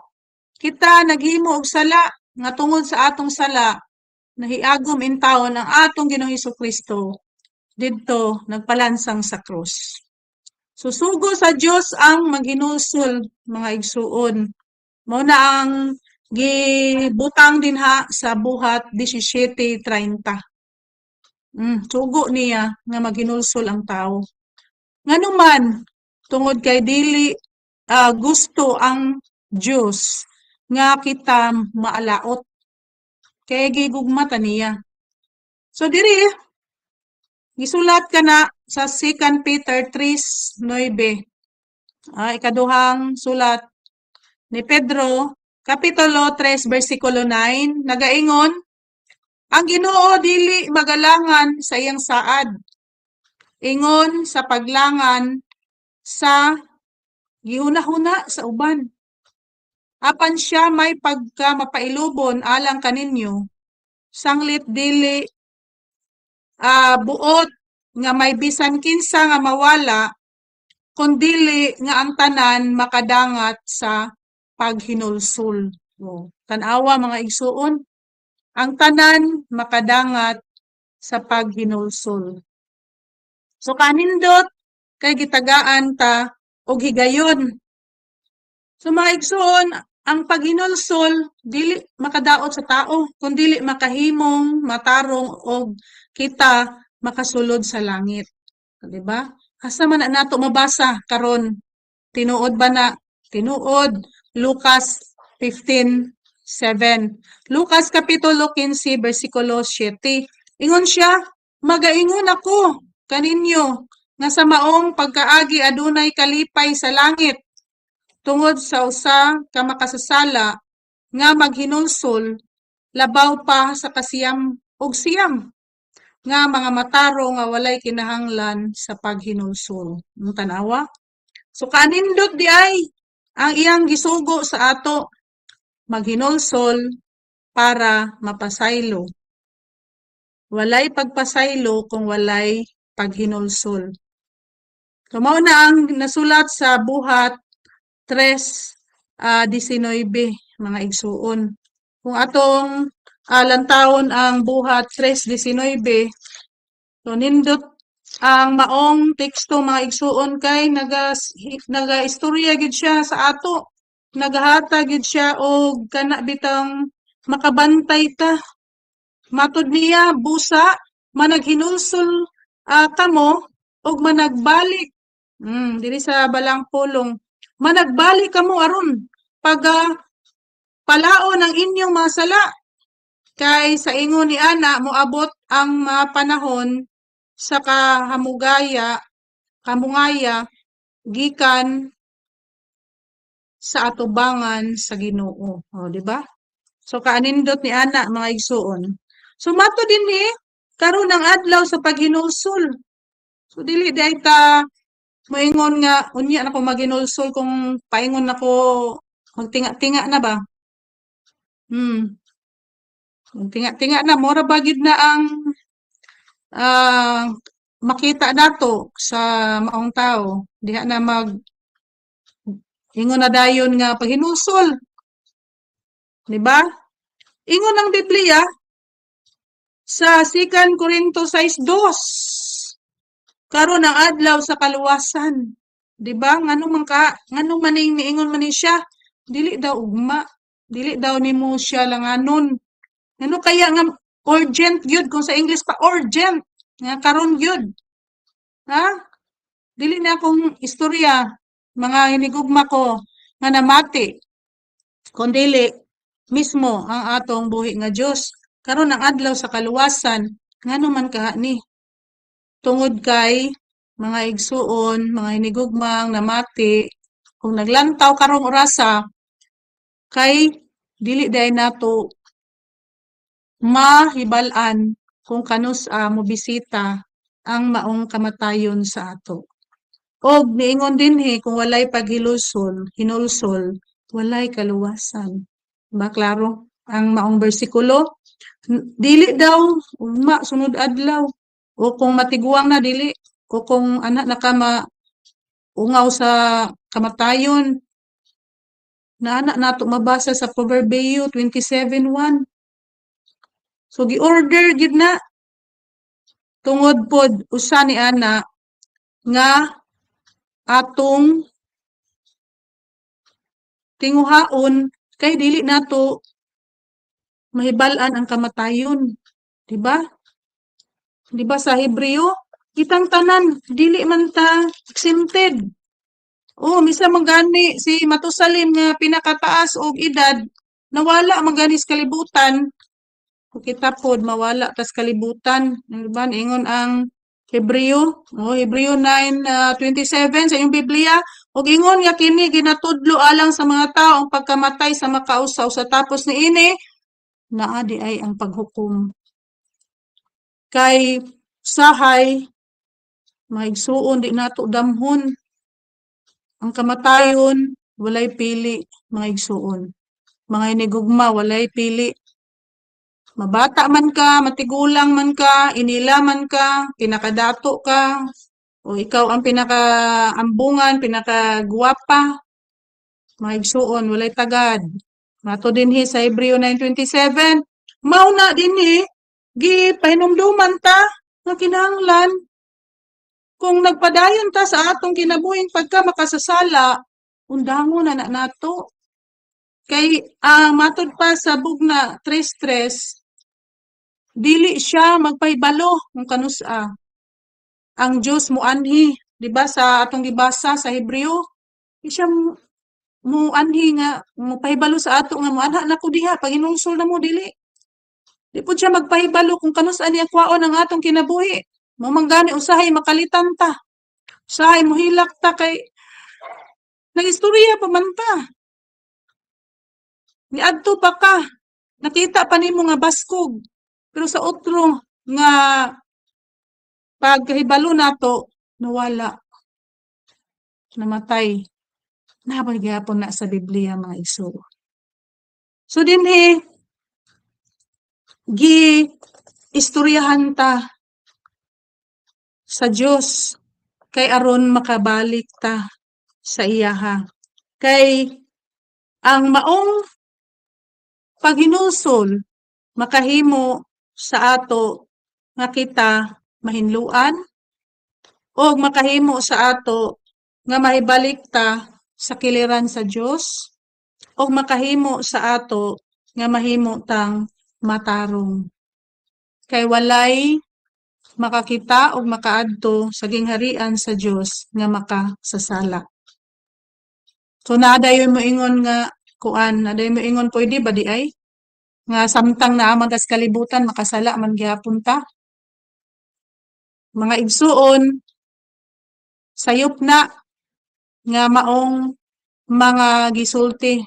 Kita naghimo og sala, nga tungod sa atong sala, nahiagom intawon ang atong Ginoong Hesus-Kristo didto nagpalansang sa krus. Susugo sa Dios ang maghinulsol, mga igsuon. Mao na ang gibutang dinha sa Buhat disisiete treinta. Mm, sugo niya nga maghinulsol ang tao. Ngano man, tungod kay dili, ah, gusto ang Dios nga kita maalaot. Kay gigugma ta niya. So, diri, gisulat kana sa Second Peter three nuebe. Ah, ikaduhang sulat ni Pedro, Kapitulo tres, bersikulo nine, nagaingon, ang Ginoo dili magalangan sa iyang saad, ingon sa paglangan sa gihunahuna sa uban. Apan siya may pagkamapailubon alang kaninyo, sanglit dili, ah, buot nga may bisan kinsa nga mawala, kun dili nga ang tanan makadangat sa paghinulsol. O, tan-awa, mga igsuon, ang tanan makadangat sa paghinulsol. So, kanindot kay gitagaan ta og higayon. So, mga igsuon, ang paghinulsol dili makadaot sa tao, kun dili makahimong matarong og kita makasulod sa langit. Di ba? Asa man na nato mabasa karon? Tinuod ba na? Tinuod, Lucas fifteen seven. Lucas Kapitulo quince, bersikulo siete. Ingon siya, magaingon ako kaninyo nga sa maong pagkaagi adunay kalipay sa langit tungod sa usa ka makasasala nga maghinulsol labaw pa sa kasiyam ug siyam. nga mangamataro nga walay kinahanglan sa paghinulsol. Ang tanawa? So, kaanindot di ay ang iyang gisugo sa ato, maghinulsol para mapasaylo. Walay pagpasaylo kung walay paghinulsol. So, mao na ang nasulat sa Buhat tres, ah, diecinuebe, mga igsuon. Kung atong, ah, lantawon ang Buhat tres diecinuebe, so, nindot ang maong teksto, mga igsuon, kay nagas-, hi-, nagaistorya gid siya sa ato. Nagahata gid siya og kana bitang makabantay ta. Matud niya, busa, managhinulsol, ah, kamo, ug managbalik. Mm, diri sa balang pulong. Managbalik kamo aron paga-, palaon ang inyong mga sala. Kay sa ingon ni ana, moabot ang mga panahon sa kahamugaya, kamungaya, gikan sa atubangan sa Ginoo. O, di ba? So, kaanindot ni ana, mga igsuon. So, mato dinhi, karon ang adlaw sa paghinulsol. So, dili day ta moingon nga, unya na ko maghinulsol kung paingon ako, magtinga-tinga na ba? Hmm. Magtinga-tinga na, mura ba gid na ang, ah, makita nato sa maong tao. Diha na mag-, ingon na dayon nga paghinulsol. Di ba? Ingon ang Biblia sa Second Corinto sais dos, karon ang adlaw sa kaluwasan. Di ba? Ngano man ka, ngano maning niingon man ni siya? Dili daw ugma. Dili daw nimo siya langanon. Ngano kaya nga urgent gyud? Kung sa English pa, urgent. Nga karon gyud. Ha? Dili na akong istorya, mga hinigugma ko, nga namati. Kundili, mismo ang atong buhi nga Dios. Karon ang adlaw sa kaluwasan, ngano man kaha ni? Tungod kay mga igsuon, mga hinigugmang namati, kung naglantaw karong orasa, kay dili day nato mahibal-an kung kanus-a mobisita ang maong kamatayon sa ato. Og niingon dinhi, kung walay paghilusol, hinulsol, walay kaluwasan. Ba, klaro ang maong bersikulo? N-, dili daw, ugma, sunod adlaw. O kung matiguang na, dili. O kung ana na ka ma-, ungaw sa kamatayon. Naana nato mabasa sa Proverbio twenty-seven one. So, gi-order gid na. Tungod pod, usa ni ana nga atong tinguhaon kay dili nato mahibal-an ang kamatayon. Di ba? Di ba sa Hebreo? Kitang tanan, dili man ta exempted. O, misa man gani si Matusalem nga pinakataas og edad, nawala man gani sa kalibutan. Kita pod, mawala tas kalibutan. Ano ba? Ingon ang Hebreo, o, Hebreo nine, ah, twenty-seven sa inyong Biblia, ug ingon nga kini ginatudlo alang sa mga tao ang pagkamatay sa makausa, usa tapos niini, naa di ay ang paghukom. Kay usahay, mga igsuon, di nato damhon. Ang kamatayon, walay pili, mga igsuon. Mga inigugma, walay pili. Mabata man ka, matigulang man ka, inila man ka, pinakadato ka, o ikaw ang pinakaambungan, pinakaguwapa, mga igsuon, walay tagad. Mato dinhi sa Hebreo nine twenty-seven, mao na dinhi, gipahinumduman ta nga kinahanglan kung nagpadayon ta sa atong kinabuhing pagkamakasasala, undangon na, na nato. Kay, ah, matud pa sa Bugna tres tres, dili siya magpahibalo kung kanus-a ang Dios moanhi, di ba, sa atong gibasa sa Hebreo? Di siya mo-, moanhi nga, mopahibalo sa ato nga moanha na ko diha, paghinulsol na mo, dili. Di pud siya magpahibalo kung kanus-a niya kuwaon ang atong kinabuhi. Mao man gani usahay makalitan ta. Usahay mohilak ta kay nagistorya pa man ta. Niadto pa ka, nakita pa nimo nga baskog. Pero sa otro nga Pagkahibalo nato, nawala. Namatay. Naa pay gihapon na sa Biblia, mga igsuon. So, dinhi, giistoryahan ta sa Dios kay aron makabalik ta sa iyaha. Kay ang maong paghinulsol makahimo sa ato nga kita mahinluan, o makahimo sa ato nga mahibalik ta sa kiliran sa Dios, o makahimo sa ato nga mahimo tang matarong. Kay walay makakita o makaadto sa gingharian sa Dios nga makasasala. So, naadayo mo ingon nga, kuan, naadayo mo ingon, pwede ba di ay? Nga samtang naa man kas kalibutan, makasala man gihapon ta. Mga igsuon, sayop na nga maong mga gisulti.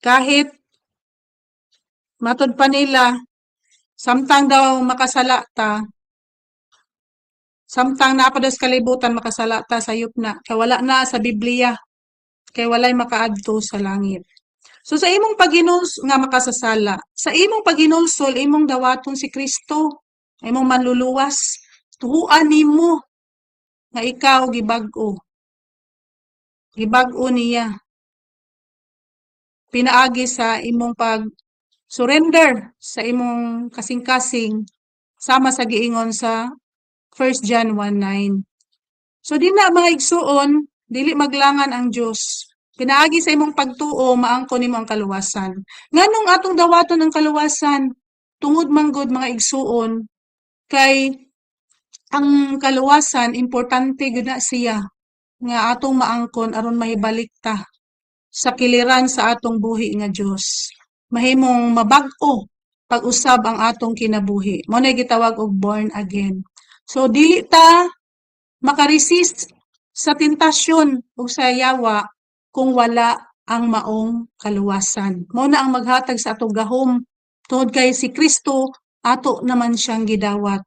Kahit matud pa nila, samtang daw makasala ta, samtang naa pa daw sa kalibutan, makasala ta, sayop na. Kay wala na sa Biblia. Kay walay makaadto sa langit. So, sa imong paghinuls-, nga makasasala, sa imong paghinulsol, imong dawaton si Kristo, imong manluluwas, tuhoan nimo nga ikaw gibag-o. Gibag-o niya. Pinaagi sa imong pag-surrender sa imong kasing-kasing, sama sa giingon sa First John one nine. So, dinna, mga igsuon, dili maglangan ang Dios. Pinaagi sa imong pagtuo, maangkon nimo ang kaluwasan. Nganong atong dawaton ang kaluwasan? Tungod man gud, mga igsuon, kay ang kaluwasan, importante gud na siya nga atong maangkon aron mahibalik ta sa kiliran sa atong buhi nga Dios. Mahimong mabag-o pag-usab ang atong kinabuhi. Mao na gitawag og born again. So, dili ta makaresist sa tentasyon ug sa yawa kung wala ang maong kaluwasan. Mao na ang maghatag sa ato gahom, tungod kay si Kristo ato naman siyang gidawat.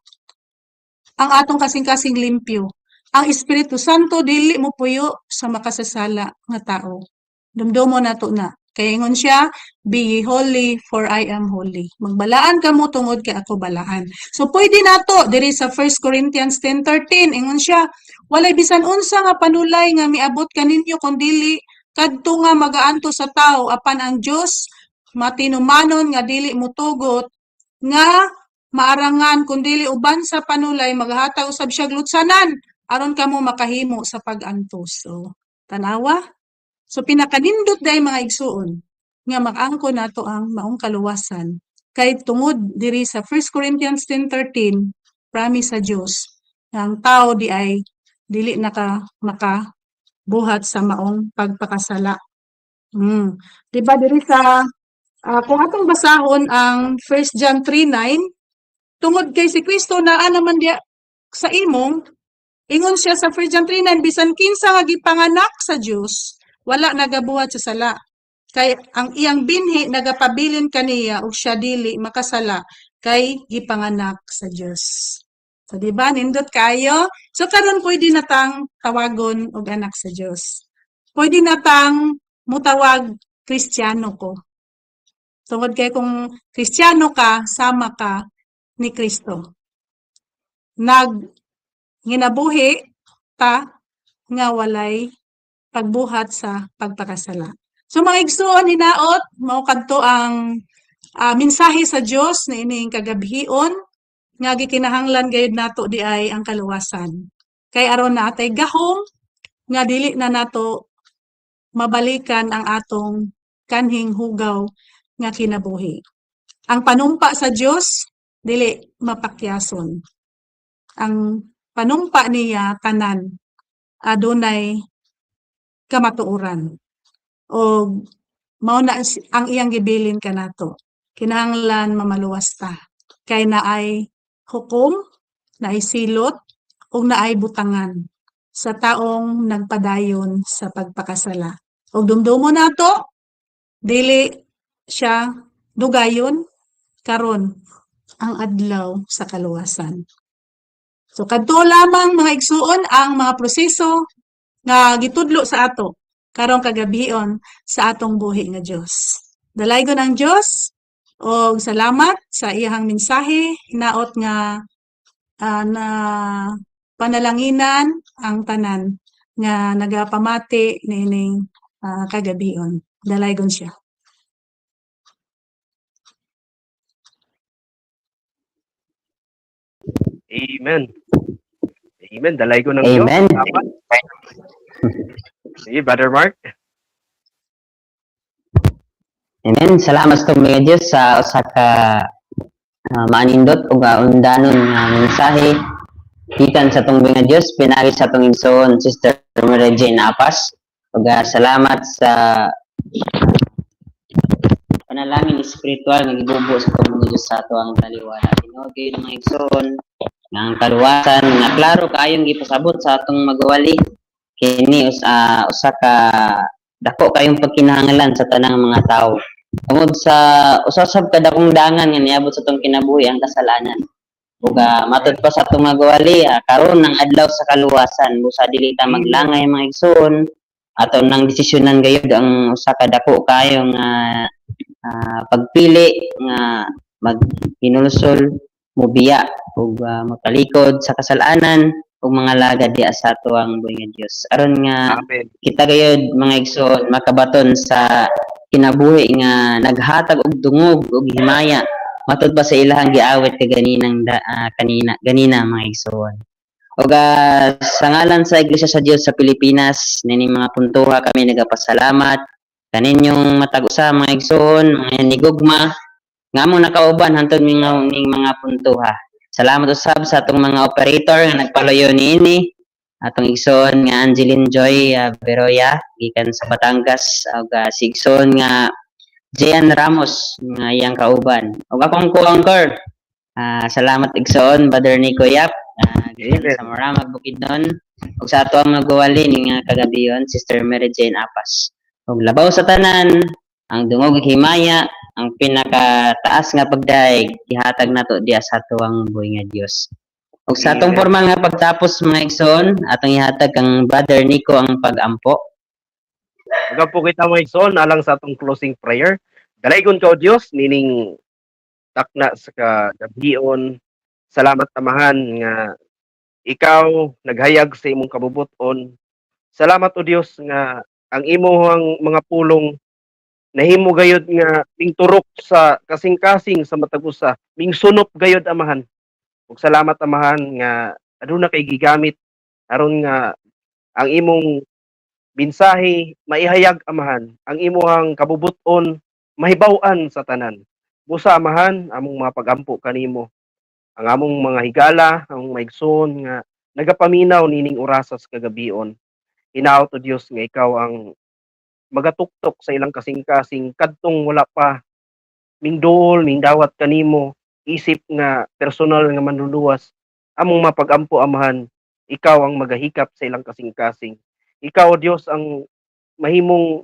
Ang atong kasing-kasing limpyo. Ang Espiritu Santo dili mopuyo sa makasasala nga tao. Dumdumo nato na. Kay ingon siya, "Be ye holy, for I am holy." Magbalaan kamo tungod kay ako balaan. So, pwede nato diri sa First Corinthians ten thirteen, ingon siya, "Walay bisan unsa nga panulay nga miabot kaninyo kun dili kadto nga magaantos sa tao, apan ang Dios matinumanon nga dili mutugot, nga maarangan, kun dili uban sa panulay, maghatag usab siya lutsanan aron kamo makahimo sa pag-antos." So, tanawa. So, pinakanindot day, mga igsuon, nga maangkon nato ang maong kaluwasan. Kay tungod diri sa First Corinthians ten thirteen, promise sa Dios nga ang tao di ay dili naka-, makabuhat sa maong pagpakasala. Hmm. Di ba diri sa, ah, kung atong basahon ang First John three nine, tungod kay si Kristo naa naman diya sa imong, ingon siya sa First John three nine, "Bisan kinsa nga gipanganak sa Dios, wala nagabuhat sa sala. Kay ang iyang binhi nagapabilin kaniya, ug siya dili makasala, kay gipanganak sa Dios." So, di ba? Nindot kaayo. So, karon pwede na tang tawagon og anak sa Dios. Pwede na tang mutawag Kristiyano ko. Tungod kay kung Kristiyano ka, sama ka ni Kristo. Nag-, nginabuhi ta nga walay pagbuhat sa pagpakasala. So, mga igsuon, hinaot, mao kadto ang, ah, mensahe sa Dios niining kagabhion, nga gikinahanglan gayud nato di ay ang kaluwasan. Kay aron naatay gahom nga dili na nato mabalikan ang atong kanhing hugaw nga kinabuhi. Ang panumpa sa Dios, dili mapakyason. Ang panumpa niya, tanan, adunay kamatuoran. O mao na si-, ang iyang gibilin kanato. Kinahanglan mamaluwas ta. Kay naay hukom, naay silot, ug naay butangan sa taong nagpadayon sa pagpakasala. Ug dumdumo nato, dili siya dugayon karon. ang adlaw sa kaluwasan. So, kadto lamang, mga igsuon, ang mga proseso nga gitudlo sa ato karong kagabion sa atong buhi nga Dios. Dalaygon ang Dios, og salamat sa iyahang mensahe, hinaot nga, ah, na panalanginan ang tanan nga nagapamati nining, ah, kagabion. Dalaygon siya. Amen. Amen. Dalaygon ang Dios. Amen. Salamat. Sige, Brother Mark. Amen. Salamat sa atong Dios sa usa ka, ah, maanindot ug, ah, undanon nga mensahe gikan sa atong Dios, pinaagi sa atong igsoon, Sister Mary Jane Apas. Ug, ah, salamat sa panalangin espiritual nga gibubuo sa atong Dios sa ato ang taliwala. Tinuod gayud, mga igsoon, nga ang kaluwasan nga klaro kaayong gipasabot sa atong magwali, kini us-, ah, usa ka dako kayong pagkinahanglan sa tanang mga tao. Tungod sa usa sab ka dakong dangan nga niabot sa atong kinabuhi, ang kasalanan. Ug, ah, matud pa sa atong magwali, ah, karon ang adlaw sa kaluwasan, busa dili ta maglangay, mga igsoon, aton nang desisyonan gayud ang usa ka dako kayo nga, ah, pagpili nga maghinulsol, mubiya, ug, ah, matalikod sa kasalanan, ug mangalagad diya sa ato ang buhi nga Dios. Aron nga Amen. Kita gayud, mga igsoon, makabaton sa kinabuhi nga naghatag og dungog ug himaya matud pa sa ilahang giawit kaganinang da-, ah, kanina, ganina, mga igsoon. Ug, ah, sa ngalan sa Iglesia sa Dios sa Pilipinas, nining mga puntoha kami nagapasalamat kaninyong matag-usa, mga igsoon, mga hinigugma, nga among nakauban hantod ning, ning mga puntoha. Salamat usab sa atong mga operator nga nagpaluyo niini, atong igsoon nga Angeline Joy, ah, Beroya, gikan sa Batangas, ug, ah, si igsoon nga Jean Ramos nga iyang kauban. Ug akong co-anchor, ah, salamat igsoon, Brother Nico Yap, ah, gikan Amen. Sa Maramag, Bukidnon. Ug sa ato ang magwawali ni nga kagabion, Sister Mary Jane Apas. Ug labaw sa tanan, ang dungog ug himaya, ang pinakataas nga pagdaig, ihatag nato diya sa ato ang buhi nga Dios. Ug sa atong Amen. Formal nga pagtapos, mga igsoon, atong ihatag kang Brother Nico ang pag-ampo. Mag-ampo kita, mga igsoon, alang sa atong closing prayer. Dalaygon ka, O Dios, nining takna sa kagabion. Salamat, Amahan, nga ikaw naghayag sa imong kabubut-on. Salamat, O Dios, nga ang imong mga pulong nahimo gayud nga mingturok sa kasingkasing sa matag usa, mingsunop gayud, Amahan. Ug salamat, Amahan, nga aduna kay gigamit aron nga ang imong mensahe maihayag, Amahan, ang imuhang kabubut-on mahibaw-an sa tanan. Busa, Amahan, among mapag-ampo kanimo. Ang among mga higala, among maigsoon nga nagapaminaw nining orasa sa kagabion. Hinaut, O Dios, nga ikaw ang magatuktok sa ilang kasingkasing kadtong wala pa mingduol, mingdawat kanimo, isip nga personal nga manluluwas, among mapag-ampo, Amahan, ikaw ang magahikap sa ilang kasingkasing. Ikaw, O Dios, ang mahimong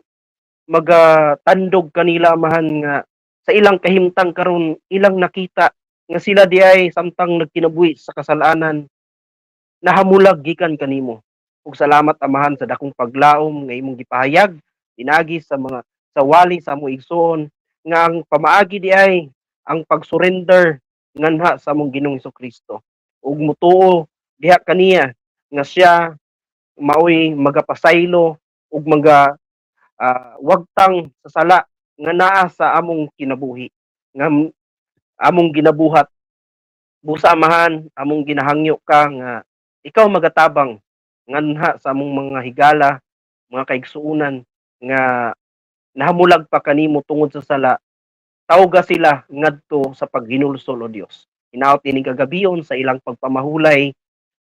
magatandog kanila, Amahan, nga sa ilang kahimtang karon, ilang nakita nga sila diay samtang nagkinabuhi sa kasalanan, nahamulag gikan kanimo. Ug salamat, Amahan, sa dakong paglaom nga imong gipahayag pinaagi sa mga, sa wali sa among igsoon, nga ang pamaagi diay ang pag-surrender nganha sa among Ginoong Jesu-Cristo. Ug mutuo diha kaniya nga siya maoy magapasaylo ug maga-, ah, wagtang sa sala nga naa sa among kinabuhi, nga m-, among ginabuhat. Busa, Amahan, among ginahangyo ka nga ikaw magatabang nganha sa among mga higala, mga kaigsuonan nga nahamulag pa kanimo tungod sa sala, tawga sila ngadto sa paghinulsol, O Dios. Hinaut ining kagabion sa ilang pagpamahulay,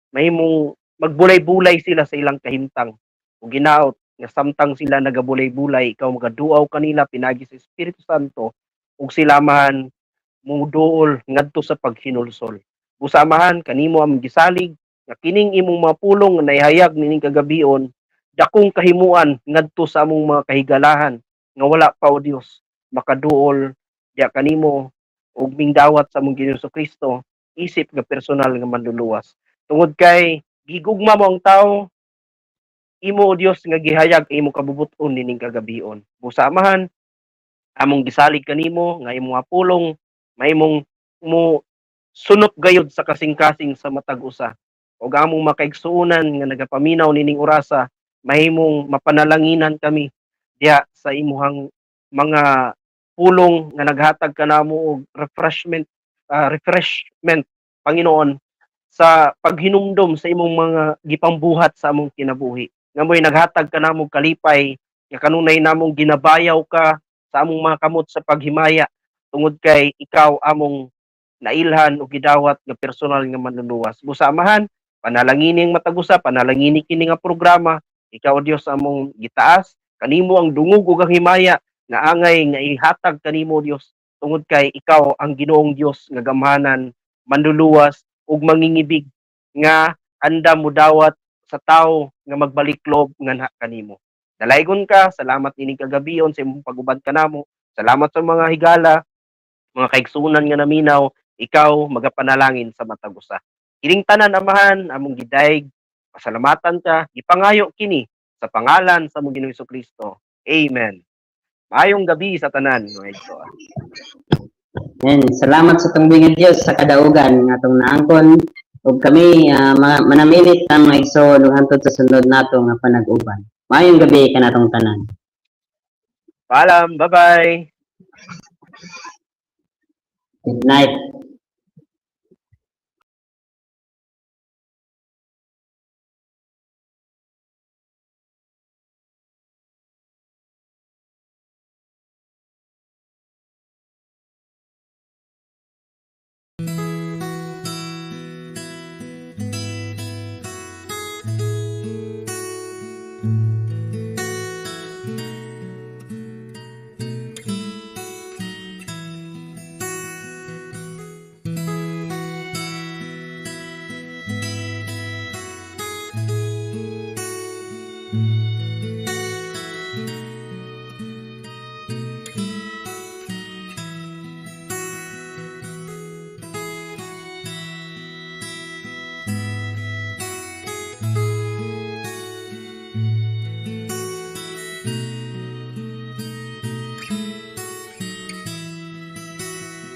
mahimong magbulay-bulay sila sa ilang kahimtang. Ug hinaut nga samtang sila nagabulay-bulay, ikaw magaduaw kanila pinaagi sa Espiritu Santo, ug sila man muduol ngadto sa paghinulsol. Busa, Amahan, kanimo among gisalig nga kining imong mga pulong nga naihayag nining kagabion, dakong kahimuan ngadto sa among mga kahigalahan nga wala pa, O Dios, makaduol diha kanimo, ug mingdawat sa among Ginoong Jesu-Cristo, isip nga personal nga manluluwas. Tungod kay gigugma mo ang tao, imo, O Dios, nga gihayag imo kabubut-on nining kagabion. Busa, Amahan, among gisalig kanimo nga imo nga pulong, mahimong mo sunup gayud sa kasingkasing sa matag-usa. Ug among makaigsuonan nga nagapaminaw nining orasa, mahimong mapanalanginan kami diya sa imuhang mga pulong nga naghatag kanamo og refreshment, ah, refreshment, Panginoon, sa paghinumdom sa imong mga gipangbuhat sa among kinabuhi. Nga mo'y naghatag kanamo kalipay nga kanunay namong ginabayaw ka sa among mga kamot sa paghimaya, tungod kay ikaw among nailhan o gidawat nga personal nga manluluwas. Busa, Amahan, panalangini ang matag-usa, panalangini kini nga programa. Ikaw, Dios, among gitaas, kanimo ang dungog ug ang himaya nga angay nga ihatag kanimo, Dios, tungod kay ikaw ang Ginoong Dios nga gamhanan, manluluwas, ug mangingibig nga anda mo dawat sa tao nga magbalik loob nganha kanimo. Dalaygon ka, salamat ining kagabion sa imong pag-ubad kanamo. Salamat sa mga higala, mga kaigsunan nga naminaw, ikaw magapanalangin sa matag-usa. Kining tanan, Amahan, among gidayeg, pasalamatan ka, gipangayo kini sa pangalan sa among Ginoong Jesu-Cristo. Amen. Maayong gabii sa tanan, mga igsoon. Amen. Salamat sa atong Dios sa kadaugan nga atong naangkon. Ug kami, ah, ma-, manamilit ta, mga igsoon, ug hantod sa sunod nato nga panag-uban. Maayong gabii kanatong tanan. Paalam. Bye-bye. Good night.